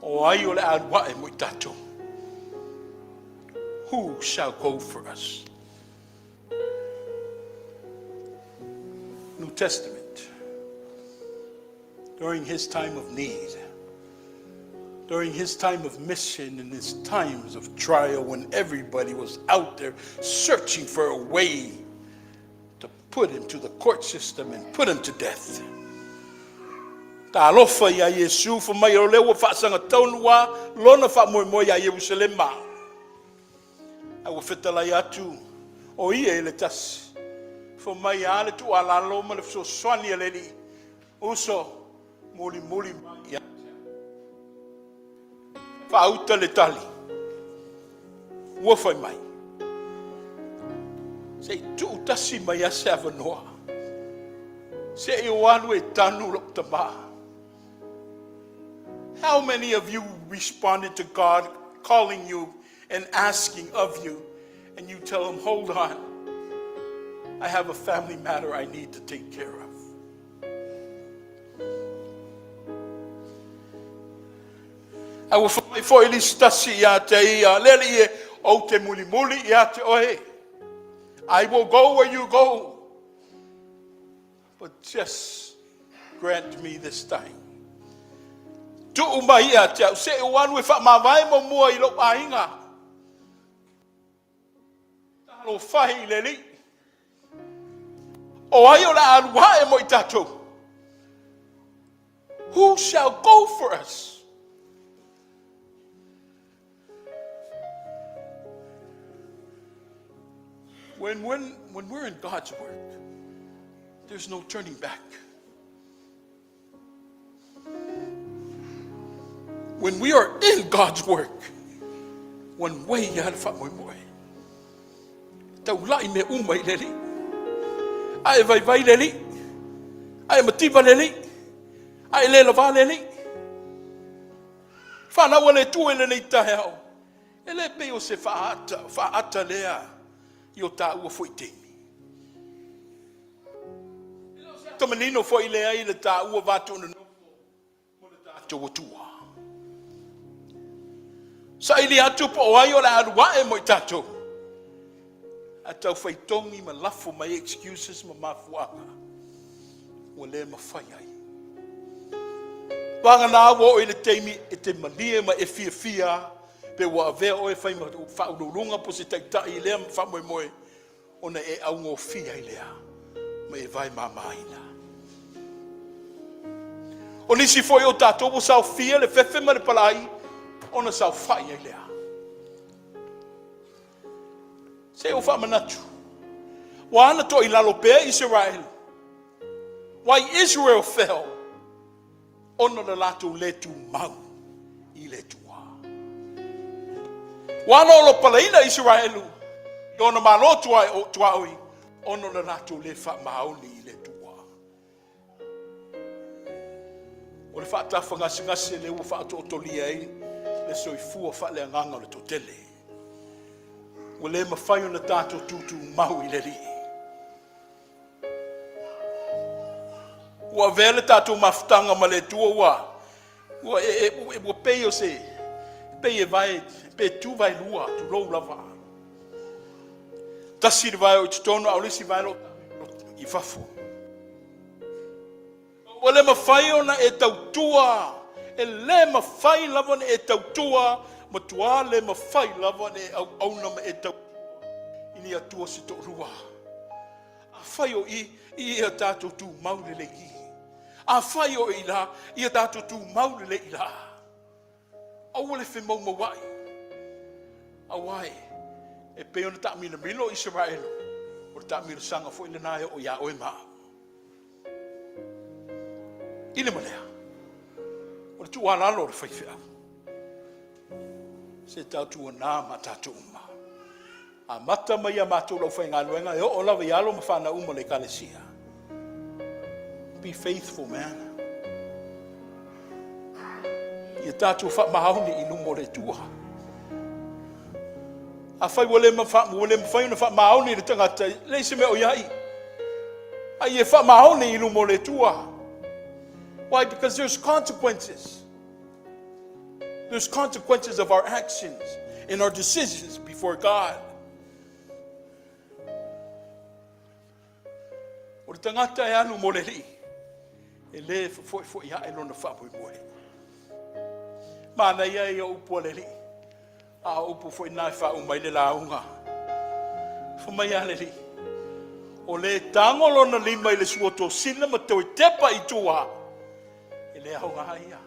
A: O ai o le a alu ae mo i tatou? Who shall go for us? New Testament. During his time of need, during his time of mission and his times of trial, when everybody was out there searching for a way to put him to the court system and put him to death. Talofa ia Iesu, fai mai o lea ua faasagatau ua lona faamoemoe ia Ierusalema. Ae ua fetalai atu o ia i le tasi. Fai mai a le tuualalo ma le fesoasoani a le Alii. Uso, mulimuli mai ia te au. Faauta le tali. Ua fai mai. Se i tuu tasi mai a se avanoa. Se i ou alu e tanu lou tamā. How many of you responded to God calling you and asking of you, and you tell him, "Hold on, I have a family matter I need to take care of"? Ae ua fai mai foi le isi tasi ia te ia, le Alii e, ou te mulimuli ia te oe. I will go where you go. But just grant me this time. Tuu mai ia te au, se i ou alu e faamavae muamua i lou aiga. Talofa e i le Alii. O ai o le a alu ae mo i tatou? Who shall go for us? When we're in God's work, there's no turning back. When we are in God's work, one way ia le faamoemoe. Taulai mea uma i le Alii. A e vaivai le Alii. A e mativa le Alii. A e le lavā le Alii. Whanau a le Atua i lenei taeao. E le pei o se faaata, faaata lea i o tāua foi taimi. E le o se ata manino foi lea i le tāua vatuanonofo mo le tatou Atua. Saili atu po o ai o le a alu ae mo i tatou. A tau faitogi ma lafo mai excuses ma mafuaaga. Ua le mafai ai. Vagana ua oo i le taimi e te malie ma e fiafia pe ua avea oe fai ma faauluuluga po se taitai i lea faamoemoe ona e augofie ai lea ma e vae mamaina. O nisi foi o tatou ua saofia le fefe ma le palai ona saofai ai lea. Se i ou faamanatu. Ua ala toailalo pea Isaraelu. Why Israel fell? Ona o le latou le tumau i le Atua. Ua ala olopalaina Isaraelu i ona malo tuaoi ona o le latou le faamaoni i le Atua. O le faatafagasegase lea ua faatootolia ai le soifua faaleagaga o le toatele. Ua le mafai ona tatou tutumau i le Alii. Ua avea le tatou mafutaga ma le Atua ua pei o se pei e vae pe tu vaelua, tulou lava. Tasi le vae o i totonu, a o le isi vae o i fafo. Ua le mafai ona e tautua, e le mafai lava ona e tautua, matua le mafai lava ona e auauna ma e tautua i ni Atua se toalua. Afai o i, ia tatou tumau lelei i i. Afai o i la, ia tatou tumau lelei i la. Aua le femaumauai, aua e pei ona taamilomilo Isaraelu, o le taamilosaga foi lena e oo iā oe ma au. I le ma lea, o le tuualalo a le faifeau, se tautuana ma tatou uma, amata mai ia matou le aufaigaluega e oo lava i alo ma fanau uma o le Ekalesia. Be faithful, man. Ia tatou faamaoni i luma o le Atua. Afai ua le mafai ona faamaoni le tagata, e leai se mea o i ai. A ia faamaoni i luma o le Atua. Why? Because there's consequences. There's consequences of our actions and our decisions before God. O le tagata e alu mo le Alii, e le fefoifoiai ae lona faamoemoe. Manaia ia o upu a le Alii, a o upu foi na e faauma ai le lauga. Fai mai a le Alii, o le tago lona lima i le suatosina ma toe tepa i tua, e le aoga ia.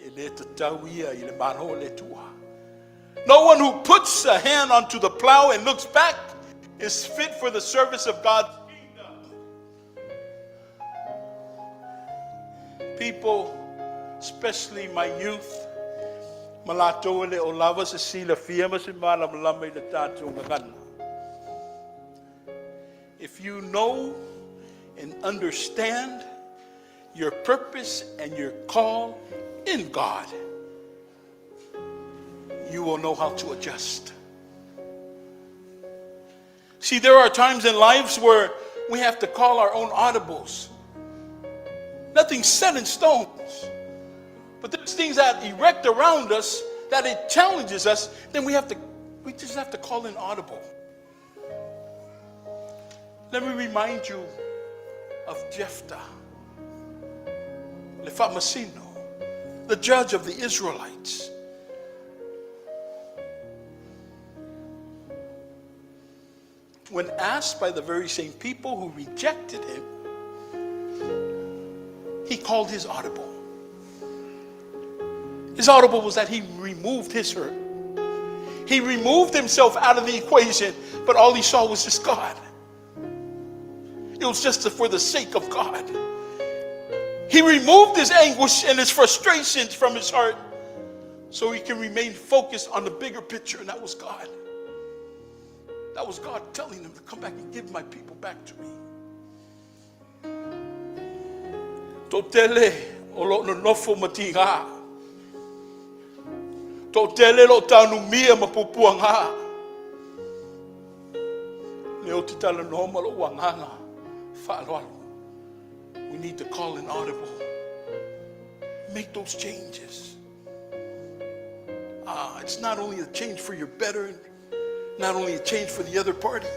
A: E le tatau ia i le malo o le Atua. No one who puts a hand onto the plow and looks back is fit for the service of God's kingdom. People, especially my youth, ma latou e le o lava se silafia ma se malamalama i le tatou gagana. If you know and understand your purpose and your call in God, you will know how to adjust. See, there are times in lives where we have to call our own audibles. Nothing's set in stones. But there's things that erect around us that it challenges us, then we just have to call an audible. Let me remind you of Jephthah, le Faamasino, the judge of the Israelites. When asked by the very same people who rejected him, he called his audible. His audible was that he removed his hurt. He removed himself out of the equation, but all he saw was just God. It was just for the sake of God. He removed his anguish and his frustrations from his heart so he can remain focused on the bigger picture, and that was God. That was God telling him to come back and give my people back to me. Toatele o lo o nonofo ma tiga. Toatele o lo o tanumia ma puapuaga. Lea ou te talanoa ma lou agaga faaaloalo. We need to call an audible. Make those changes. Ah, it's not only a change for your better, not only a change for the other party,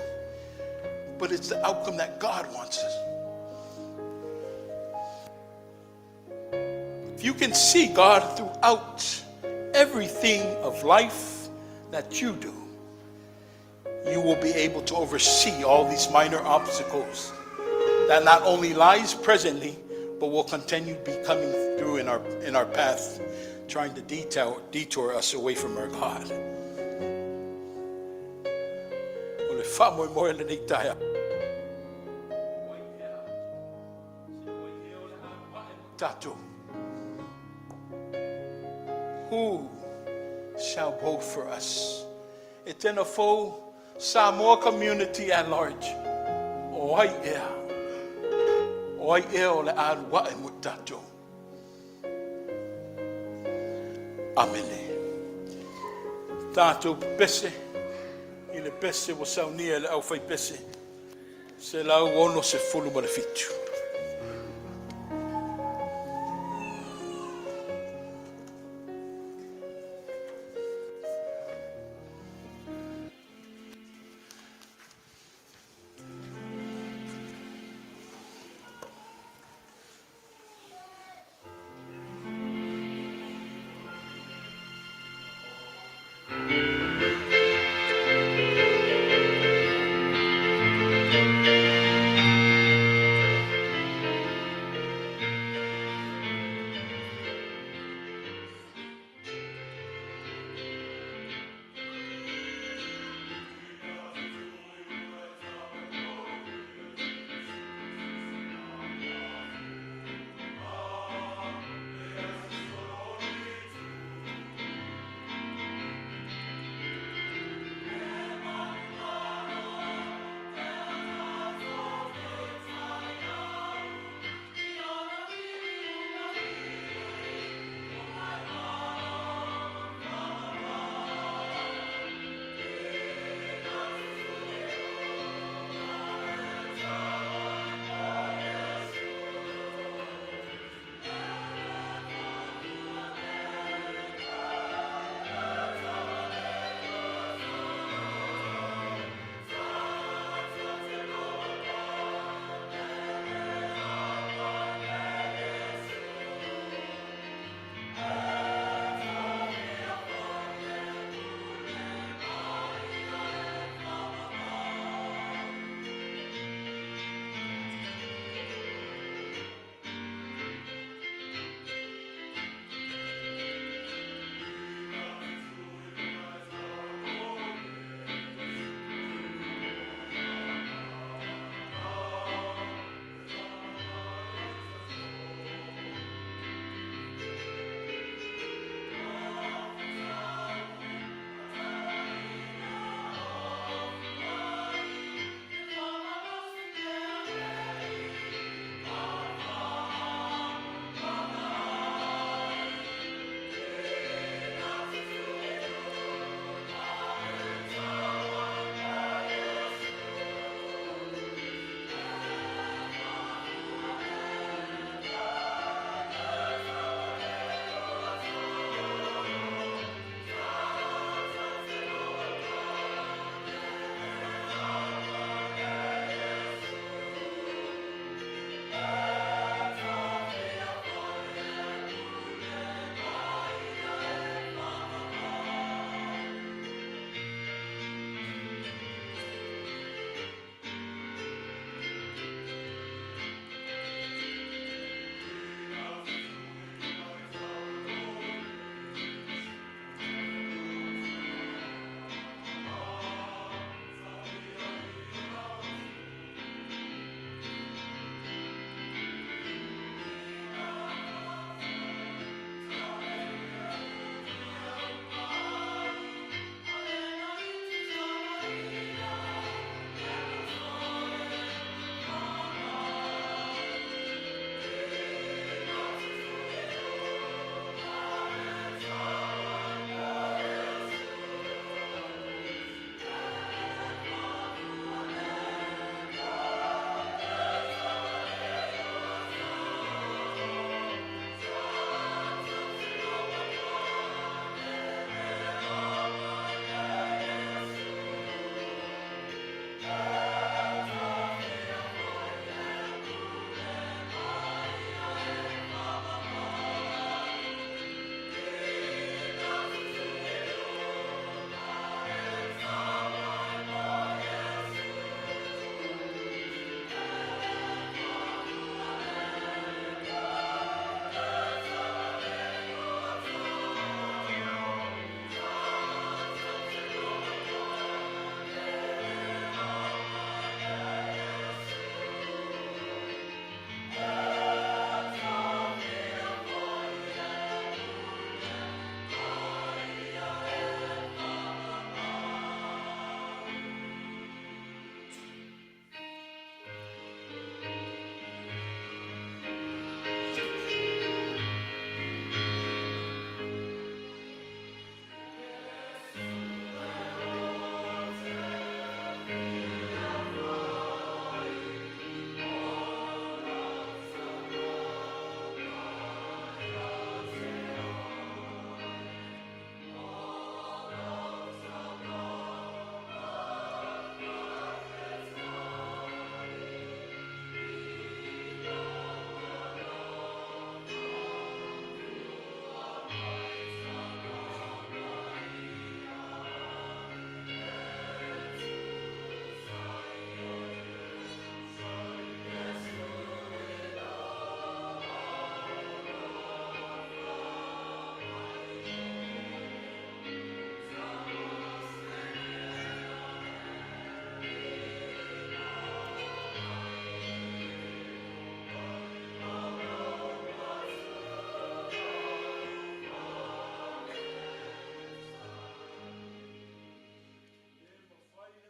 A: but it's the outcome that God wants us. If you can see God throughout everything of life that you do, you will be able to oversee all these minor obstacles that not only lies presently, but will continue to be coming through in our path, trying to detour us away from our God. Faamoemoe lenei taeao. Tatou. Who shall go for us? E tena fou Samoa community at large. O ai ea. O ai ea o le a alu ae mo tatou. Amene. Tatou pese i le pese ua saunia e le aufaipese. 167.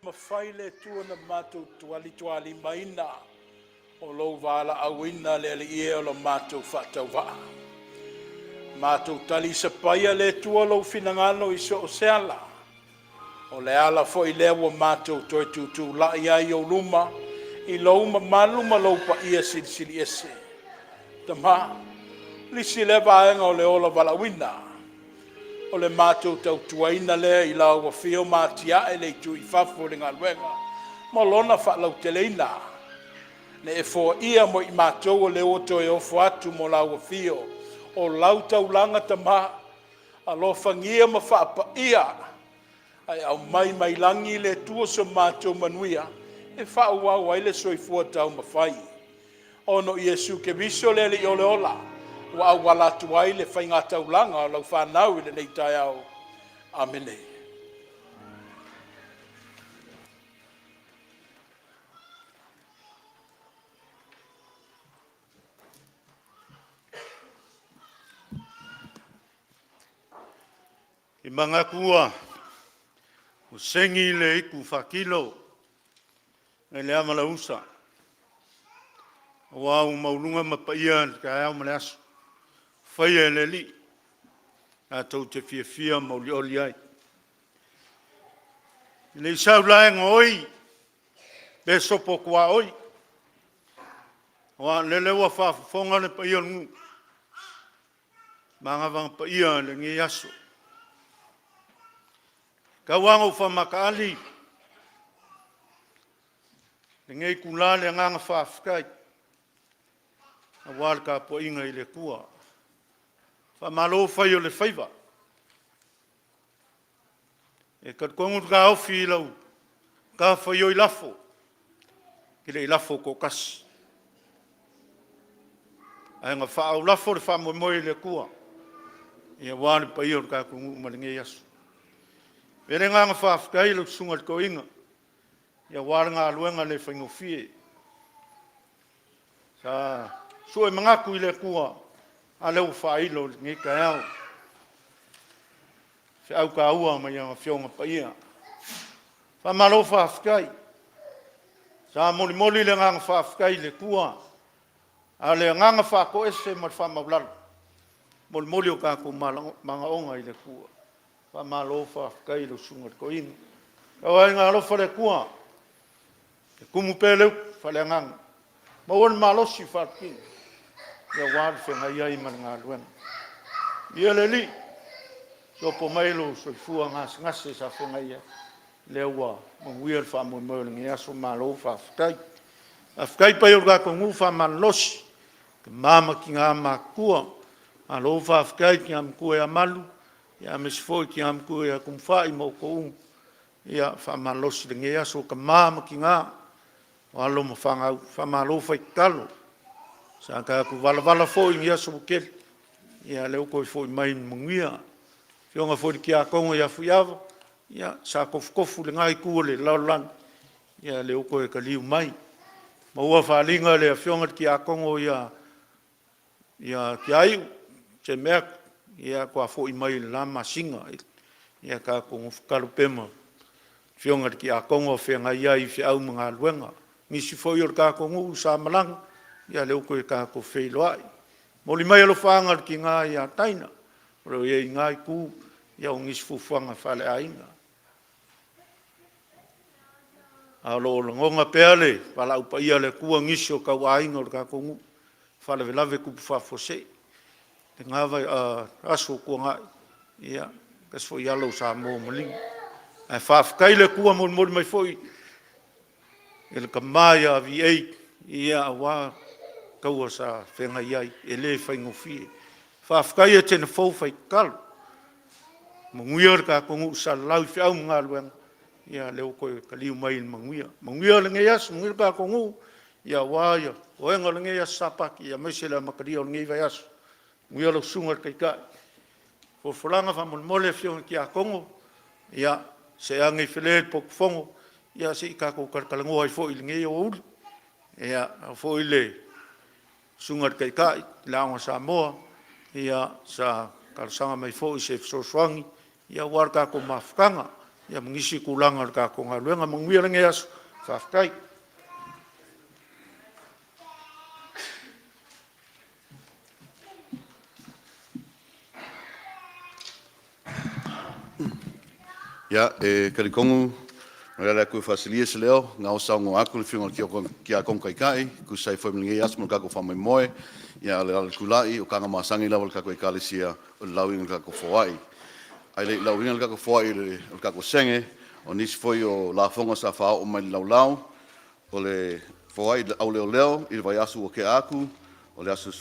A: Mafai le Atua ona matou tualitualimaina o lou valaauina le Alii e o lo matou faatauvaa. Matou talisapaia le Atua lou finagalo i so o se ala. O le ala foi lea ua matou toe tutulai ai i ou luma i lou mamalu ma lou paia silisili ese. Tama, lisi lea vaega o le ola valaauina, o le matou tautuaina lea i lau afio ma atiae le itu i fafo o le galuega ma lona faalauteleina. Ne e foaia mo i matou o lea ua toe ofo atu mo lau afio o lau taulaga Tama, alofagia ma faapaia ae aumai mai lagi le Atua so matou manuia e faaauau ai le soifua taumafai. Ona o Iesu Keriso le Alii o le ola, ua auala atu ai le faigataulaga o lau fanau i lenei taeao. Amene.
B: I manatu ua segi le itu faatilo nai le ama lausa, aua ua maualuga ma paia le taeao ma le aso, faia e le Alii tatou te fiafia ma olioli ai. E le i sau la e gaoi pe sopo tuaoi, aua o lele ua faafofoga le paia o le nuu, manava paia i lenei aso. Tau lava ina ou faamataaali lenei itula le agaga faafetai aua le tapuaiga i le Atua. Faamalo fai o le faiva. E talitonu le taofi i lau matafaioi lafo, e te le i lafo toatasi, ae na faaulafo le faamoemoe i le Atua aua le paia o le tatou nuu ma lenei aso. E le agaga faafetai i lau susuga i le toeaina aua le galuega le faigofie. Sa sue manatu i le Atua, a lea ua faailo i lenei taeao. Feau taua mai ana Afioga Paia. Faamalo faafetai. Sa molimoli le agaga faafetai i le Atua, a o le agaga faatoese ma le faamaualalo, molimoli o tatou manaoga i le Atua. Faamalo faafetai i lau susuga i le toeaina. Tauaiga alofa le Atua, ia tumu pea le utu faaleagaga, maua le malosi faaletino aua le feagai ai ma le galuega. Ia le Alii, sopo mai lou soifua gasegase sa feagai ai, lea ua manuia le faamoemoe o lenei aso, malo faafetai. Faafetai le paia o le tatou nuu, faamalolosi tama ma tina matutua, malo faafetai i le tina matua ia Malu aemaise foi le tina matua ia Tumufai ma outou uma, ia faamalolosi i lenei aso tama ma tina, o alo ma fanau, faamalo fai tatalo. Sa tatou valavala foi i aso ua tele, ia lea ua toe foi mai ma le manuia. Afioga foi i le Tiakono ia Fuaava, ia sa tofutofu i lena itu o le lalolagi, ia lea ua toe taliu mai. Maua faaaliga i le afioga i le Tiakono ia Tiaiu Semea, ia faatoa foi mai i le la masina. Ia tatou nofo tatalo pea ma afioga i le Tiakono o feagai ai i feau ma galuega. Nisi foi o le tatou nuu sa malaga, ia lea ua toe tatou feiloai. Momoli mai alofaaga i le tina ia Taina o lo o i ai i lena itu, ia o nisi fuafuaga faaleaiga. A o lo o lagona pea le valaau paia a le Atua i nisi o tauaiga o le tatou nuu, faalavelave tupu faafuasei i lena aso ua tuanai, ia tasi foi alo o Samoa ua maliu. Ae faafetai i le Atua, molimoli mai foi e le tama ia V.A aua taua sa feagai ai, e le faigofie. Faafetai Etena Fou fai tatalo, manuia le tatou nuu i Salelau i feau ma galuega, ia lea ua toe taliu mai i le manuia. Manuia lenei aso, manuia le tatou nuu aua toega o lenei aso Sapati aemaise le amatalia o lenei vaiaso. Manuia lau susuga i le Taitai. Folafolaga faamolemole afioga i Tiakono, ia see ane i Fale i le potu fono se i tatou talatalanoa ai foi i lenei aoauli. Ia faapea foi le susuga i le Taitai o le Aoga Samoa, ia sa talosaga mai foi i se fesoasoani aua le tatou mafutaga. Ia ma nisi tulaga o le tatou galuega. Manuia lenei aso, faafetai.
C: Ia, e talitonu o le ala e toe faasilia se leo, o lena ua saunoa atu le Afioga i le Tiakono Taitai e tusa ai foi ma lenei aso ma le tatou faamoemoe. A o le ala tulai, o tagata masani lava a le tatou Ekalesia, o le lauina o le tatou foai. Ae le i lauina le tatou foai i le tatou sege, o nisi foi o lafoga sa faaoo mai i le laulau, o le foai i le auleoleo i le vaiaso ua tea atu, o le aso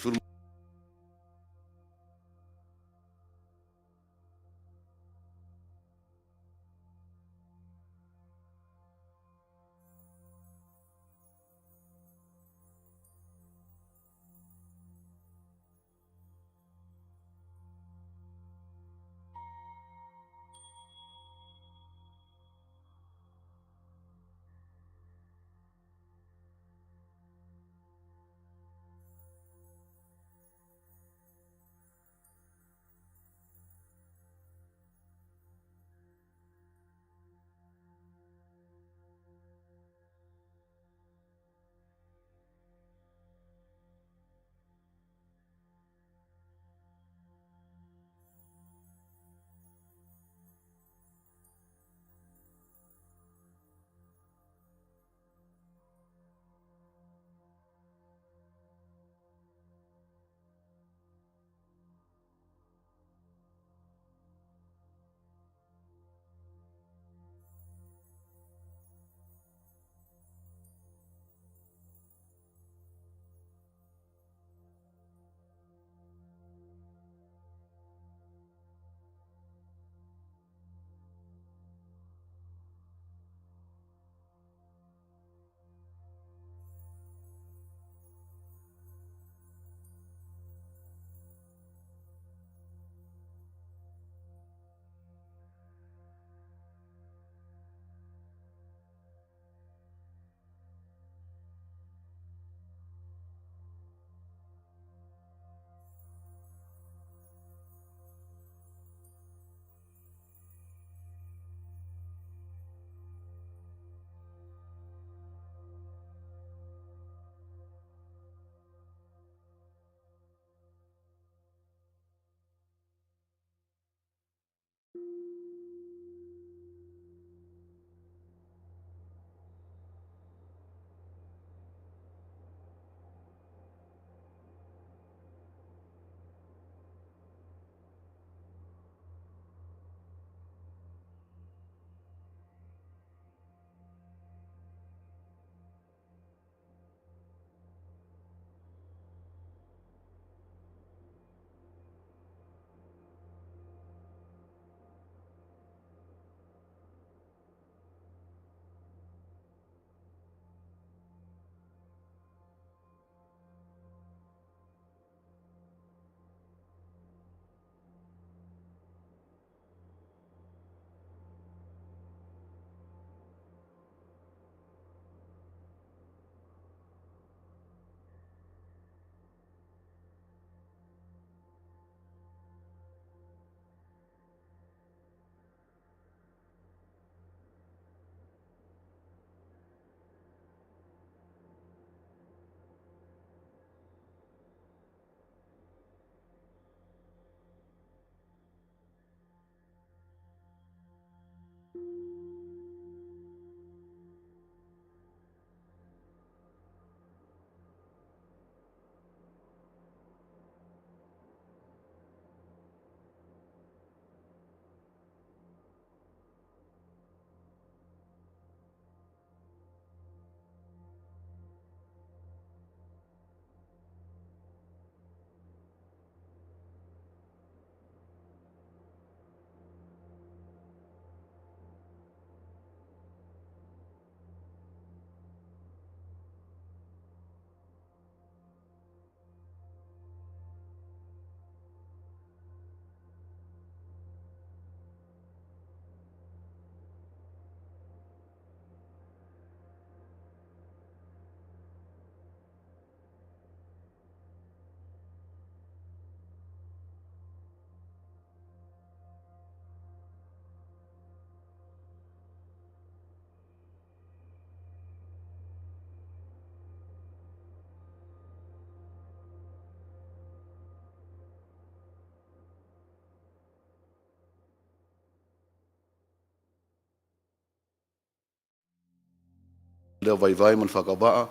C: leo vaivai ma le faatauvaa,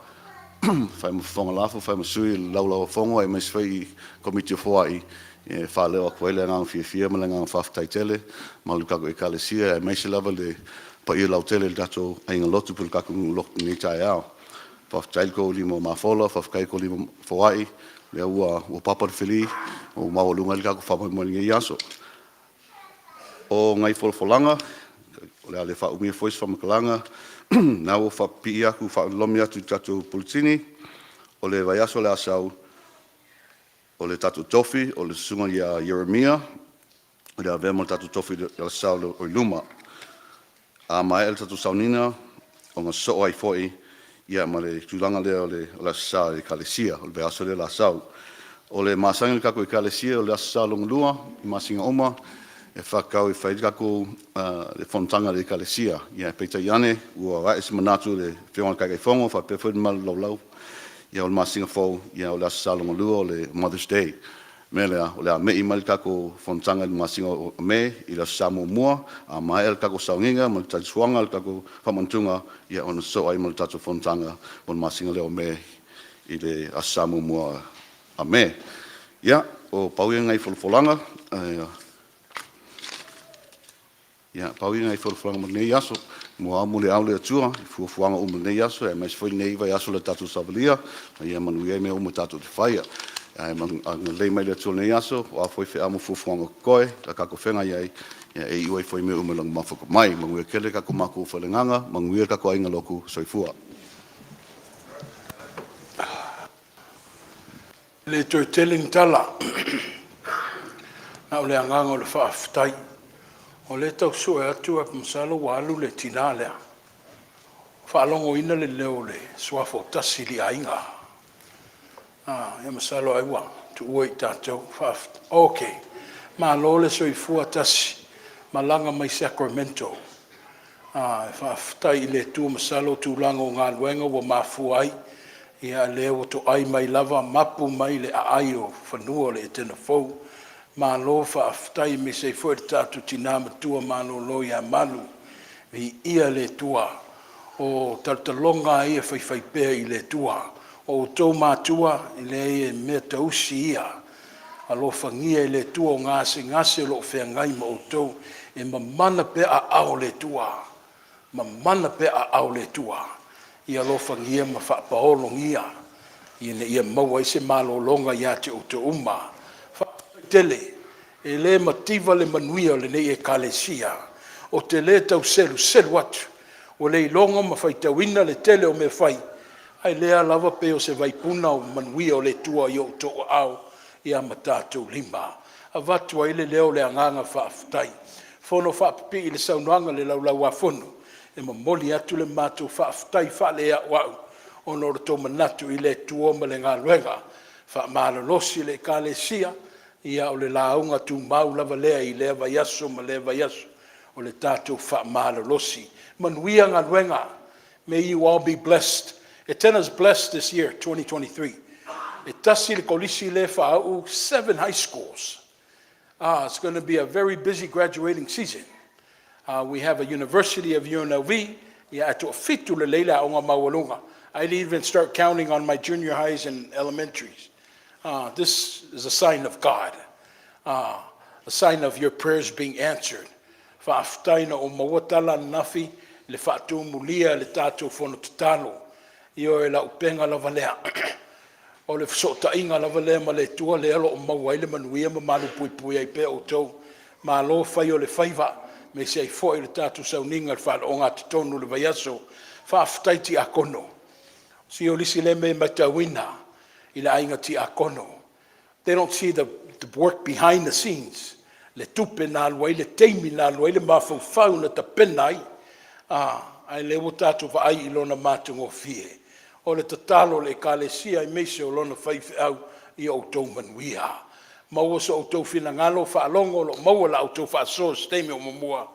C: fai ma fofoga lafo, fai ma sui i le Laulau-a-Fono aemaise foi Komiti o Foai, e faaleo atu ai le agaga fiafia ma le agaga faafetai tele mamalu i le tatou Ekalesia aemaise lava le paia lautele i le tatou aiga lotu po o le tatou nuu lotu i lenei taeao. Faafetai i lo outou lima mafola, faafetai i lo outou lima foai, lea ua papa le feli ma ua maualuga ai le tatou faamoemoe i lenei aso. O nai folafolaga, o le a le faaumia foi se faamatalaga, o lena ua faapipii atu, faalolomi atu i le tatou Puletini, o le vaiaso o le a sau, o le tatou tofi o le Susuga ia Ieremia o le a avea ma tatou tofi i le Aso Sa o i luma. A maea le tatou sauniga, ona sosoo ai foi ma le tulaga lea o le Aso Sa i le Ekalesia, o le vaiaso lea o le a sau. O le masani o le tatou Ekalesia o le Aso Sa lona lua i masina uma e faatatau e fai ai le fonotaga a le Ekalesia. Peitai ane ua ae se manatu i le Afioga i le Taitaifono faapea foi le mamalu laulau, o le masina fou, o le Aso Sa lona lua o le Mothers' Day. O le mea lea, o le a me'i mai le tatou fonotaga i le masina o Me i le Aso Sa muamua, a maea le tatou sauniga ma le tali suaga o le tatou faamanatuga, ona sosoo ai ma le tatou fonotaga mo le masina lea o Me i le Aso Sa muamua o Me. Ia, na pau ia o nai folafolaga mo lenei aso. Muaau muliau le Atua i fuafuaga uma i lenei aso aemaise foi o lenei vaiaso i le tatou savalia, ina ia manuia ai mea uma tatou te faia. Ae agalelei mai le Atua i lenei aso, o a foi feau ma fuafuaga o totoe o le a tatou feagai ai, e iu ai foi mea uma i Lona mafuta mai. Manuia tele le tatou mafuta i le agaga, manuia le tatou aiga lotu. Soifua.
A: E le toe tele ni tala, na o le agaga o le faafetai. O lea e tau sue atu ae masalo ua alu le tina lea, ua faalogoina le leo o le Suafa o Tasi i Aiga. Ia masalo ai ua tuua i tatou. Ok, malo le soifua Tasi, malaga mai Sacramento. Faafetai i le Atua masalo o tulaga o galuega ua mafua ai, a o lea ua toai mai lava mapu mai le aai o fanua o le Etena fou. Malo faafetai aemaise ai foi le tatou tina matua malolo ia Malu. Viia le Atua. O talotaloga lava ia faifaipea i le Atua. O outou matua, e leai e meatausi ia, alofagia e le Atua o gasegase o lo o feagai ma outou, e mamana pea aao o le Atua, mamana pea aao o le Atua. Ia alofagia ma faapaologia ina ia maua ai se malologa ia te outou uma. Faafetai tele. E le mativa le manuia o lenei Ekalesia. Ou te le tau seluselu atu, ua le iloga ma faitauina le tele o mea fai, ae lea lava pei o se vaipuna o manuia o le Atua i outou aao ma tatou lima. Avatu ai le leo o le agaga faafetai. Fono faapipii i le saunoaga i le Laulau-a-Fono e momoli atu le matou faafetai faaleauau ona o le tou manatu i le Atua ma le galuega. Faamalolosi le Ekalesia, ia o le lauga tumau lava lea i lea vaiaso ma lea vaiaso o le tatou faamalolosi. Manuia galuega. May you all be blessed. Etena is blessed this year 2023. E tasi le kolisi lea e faauu, seven high schools. It's going to be a very busy graduating season. We have a University of UNLV, ia ae toafitu lelei le aoga maualuga. I didn't even start counting on my junior highs and elementaries. This is a sign of God, a sign of your prayers being answered. Faafetai na ou maua tala ananafi i le faatumulia i le tatou fono tatalo. Ioe, o lau upega lava lea, o le fesootaiga lava lea ma le Atua lea o lo o maua ai le manuia ma malupuipuia ai pea outou. Malo fai o le faiva, aemaise ai foi o le tatou sauniga o le faalogogatotonu i le vaiaso. Faafetai tiakono. Se o le isi lea mea e matauina i le aiga tiakono, they don't see the work behind the scenes, le tupe na alu ai, le taimi na alu ai, le mafaufau na tapena ai, a o lea ua tatou vaai i lona matagofie. O le tatalo a le Ekalesia aemaise o lona faifeau, ia outou manuia, maua so outou finagalo faalogo o lo o maua la outou faasoa i se taimi o muamua,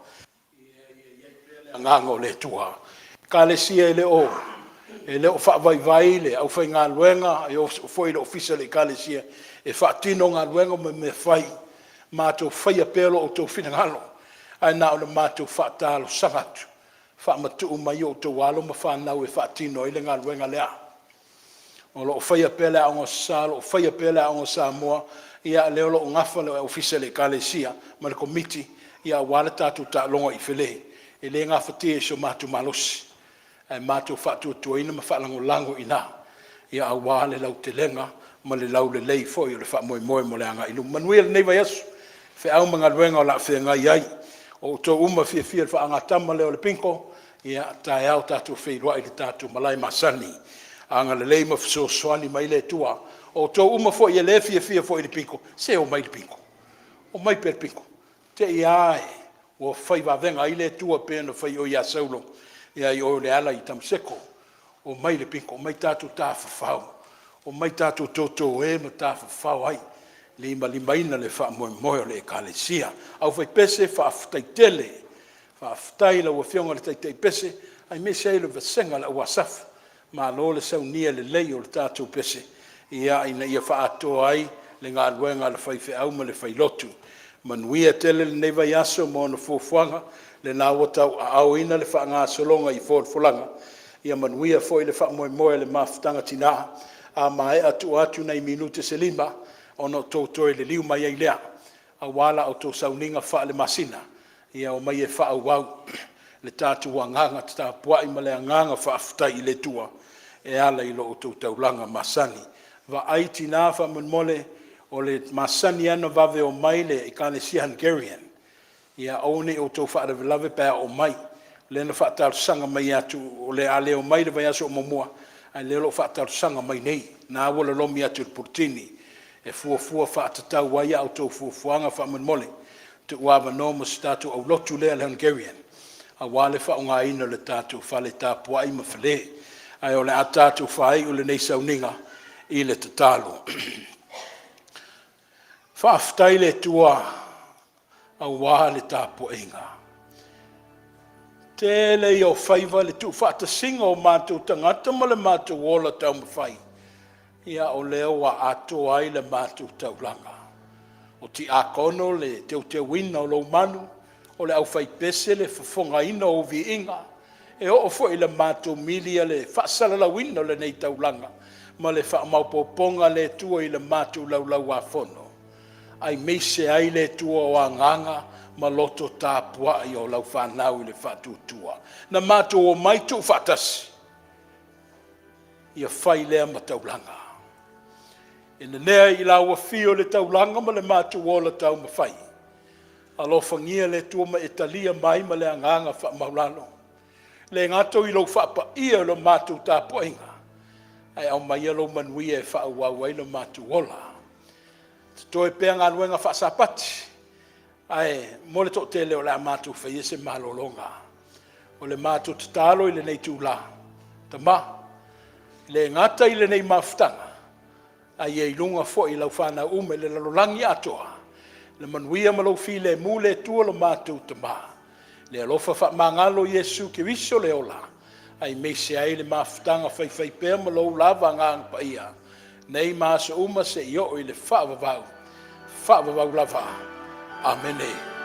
A: ia i ai pea le agaga o le Atua. Ekalesia, e le o faavaivai le aufaigaluega, e oo foi i le Ofisa o le Ekalesia e faatino galuega ma mea e fai, matou faia pea lo outou finagalo, ae na ona matou faatalosagaga atu, Faamatuu mai o outou alo ma fanau e faatino ai le galuega lea. O lo o faia pea le Aoga Sa, o lo o faia pea le Aoga Samoa, ia lea o lo o gafa le Ofisa i le Ekalesia ma le Komiti aua le tatou taaloga i Fale, e le gafatia e si o matou malosi, ae matou faatuatuaina ma faalagolago i ina aua le lautelega ma le laulelei foi o le faamoemoe mo le agai i luma. Manuia lenei vaiaso i feau ma galuega o le a feagai ai. O outou uma e fiafia i le faagatama lea o le bingo, ia a taeao tatou feiloai i le tatou malae masani. Agalelei ma fesoasoani mai le Atua. O outou uma foi e le fiafia foi i le bingo, se omai i le bingo, omai pea i le bingo. Te i lava ua fai vavega ai le Atua pei ona fai i o ia Saulo i o i le ala i Tamaseko. Omai i le bingo, omai tatou tafafao, omai tatou totoē ma tafafao ai, limalimaina le faamoemoe o le Ekalesia. Aufaipese faafetai tele, faafetai i lau Afioga i le Taitai Pese aemaise ai le vasega a le au Asafu, malo le saunia lelei o le tatou pese ina ia faaatoa ai le galuega a le faifeau ma le failotu. Manuia tele lenei vaiaso ma ona fuafuaga, lena ua tauaaoina le faagasologa i folafolaga, ia manuia foi le faamoemoe o le mafutaga a Tina. A maea tuu atu nai minute se 5 ona outou toe liliu mai ai lea aua la outou sauniga faalemasina, ia omai e faaauau le tatou agaga tapuai ma le agaga faafetai i le Atua e ala i lo outou taulaga masani. Vaai tina faamolemole, o le masani lava ona vave omai le Ekalesia Hungarian, ia aua ne i outou faalavelave pe a oo mai. O lea na faatalosaga mai atu o le a le omai i le vaiaso muamua, a o lea o lo o faatalosaga mai nei, lena ua lolomi atu i le puletini e fuafua faatatau ai a outou fuafuaga faamolemole, tuuavanoa mo se tatou aulotu lea le Hungarian aua le faaaogaina o le tatou fale tapuai ma fale. Ae o le a tatou faaiu lenei sauniga i le tatalo. Faafetai i le Atua aua le tapuaiga. Tele ia o faiva i le tuufaatasiga o matou tagata ma le matou ola taumafai, ia o lea ua atoa ai le matou taulaga. O tiakono le teuteuina o lou malu, o le aufaipese le fofogaina o ou viiga, e oo foi i le matou milia le faasalalauina o lenei taulaga ma le faamaopoopoga a le Atua i le matou Laulau-a-Fono, aemaise ai le Atua o agaga ma loto tapuai o lau fanau i le faatuatua, na matou omai tuufaatasi, ia fai lea ma taulaga. E nanea i lau afio le taulaga ma le matou ola taumafai. Alofagia le Atua ma e talia mai ma le agaga faamaualalo. E le gata i lou faapaia o le matou tapuaiga, ae aumaia lou manuia e faaauau ai lo matou ola. Totoe pea galuega faasapati, ae mo le toatele o le a matou faia se malologa. O le matou tatalo i lenei itula, Tama, e le gata i lenei mafutaga, a ia i luga foi i lau fanau uma i le lalolagi atoa, le manuia ma lou filemu le Atua lo matou Tama, le alofa faamagalo o Iesu Keriso le ola, aemaise ai le mafutaga faifaipea ma lou lava Agaga Paia, nei ma aso uma seia oo i le faavavau, faavavau lava. Amene.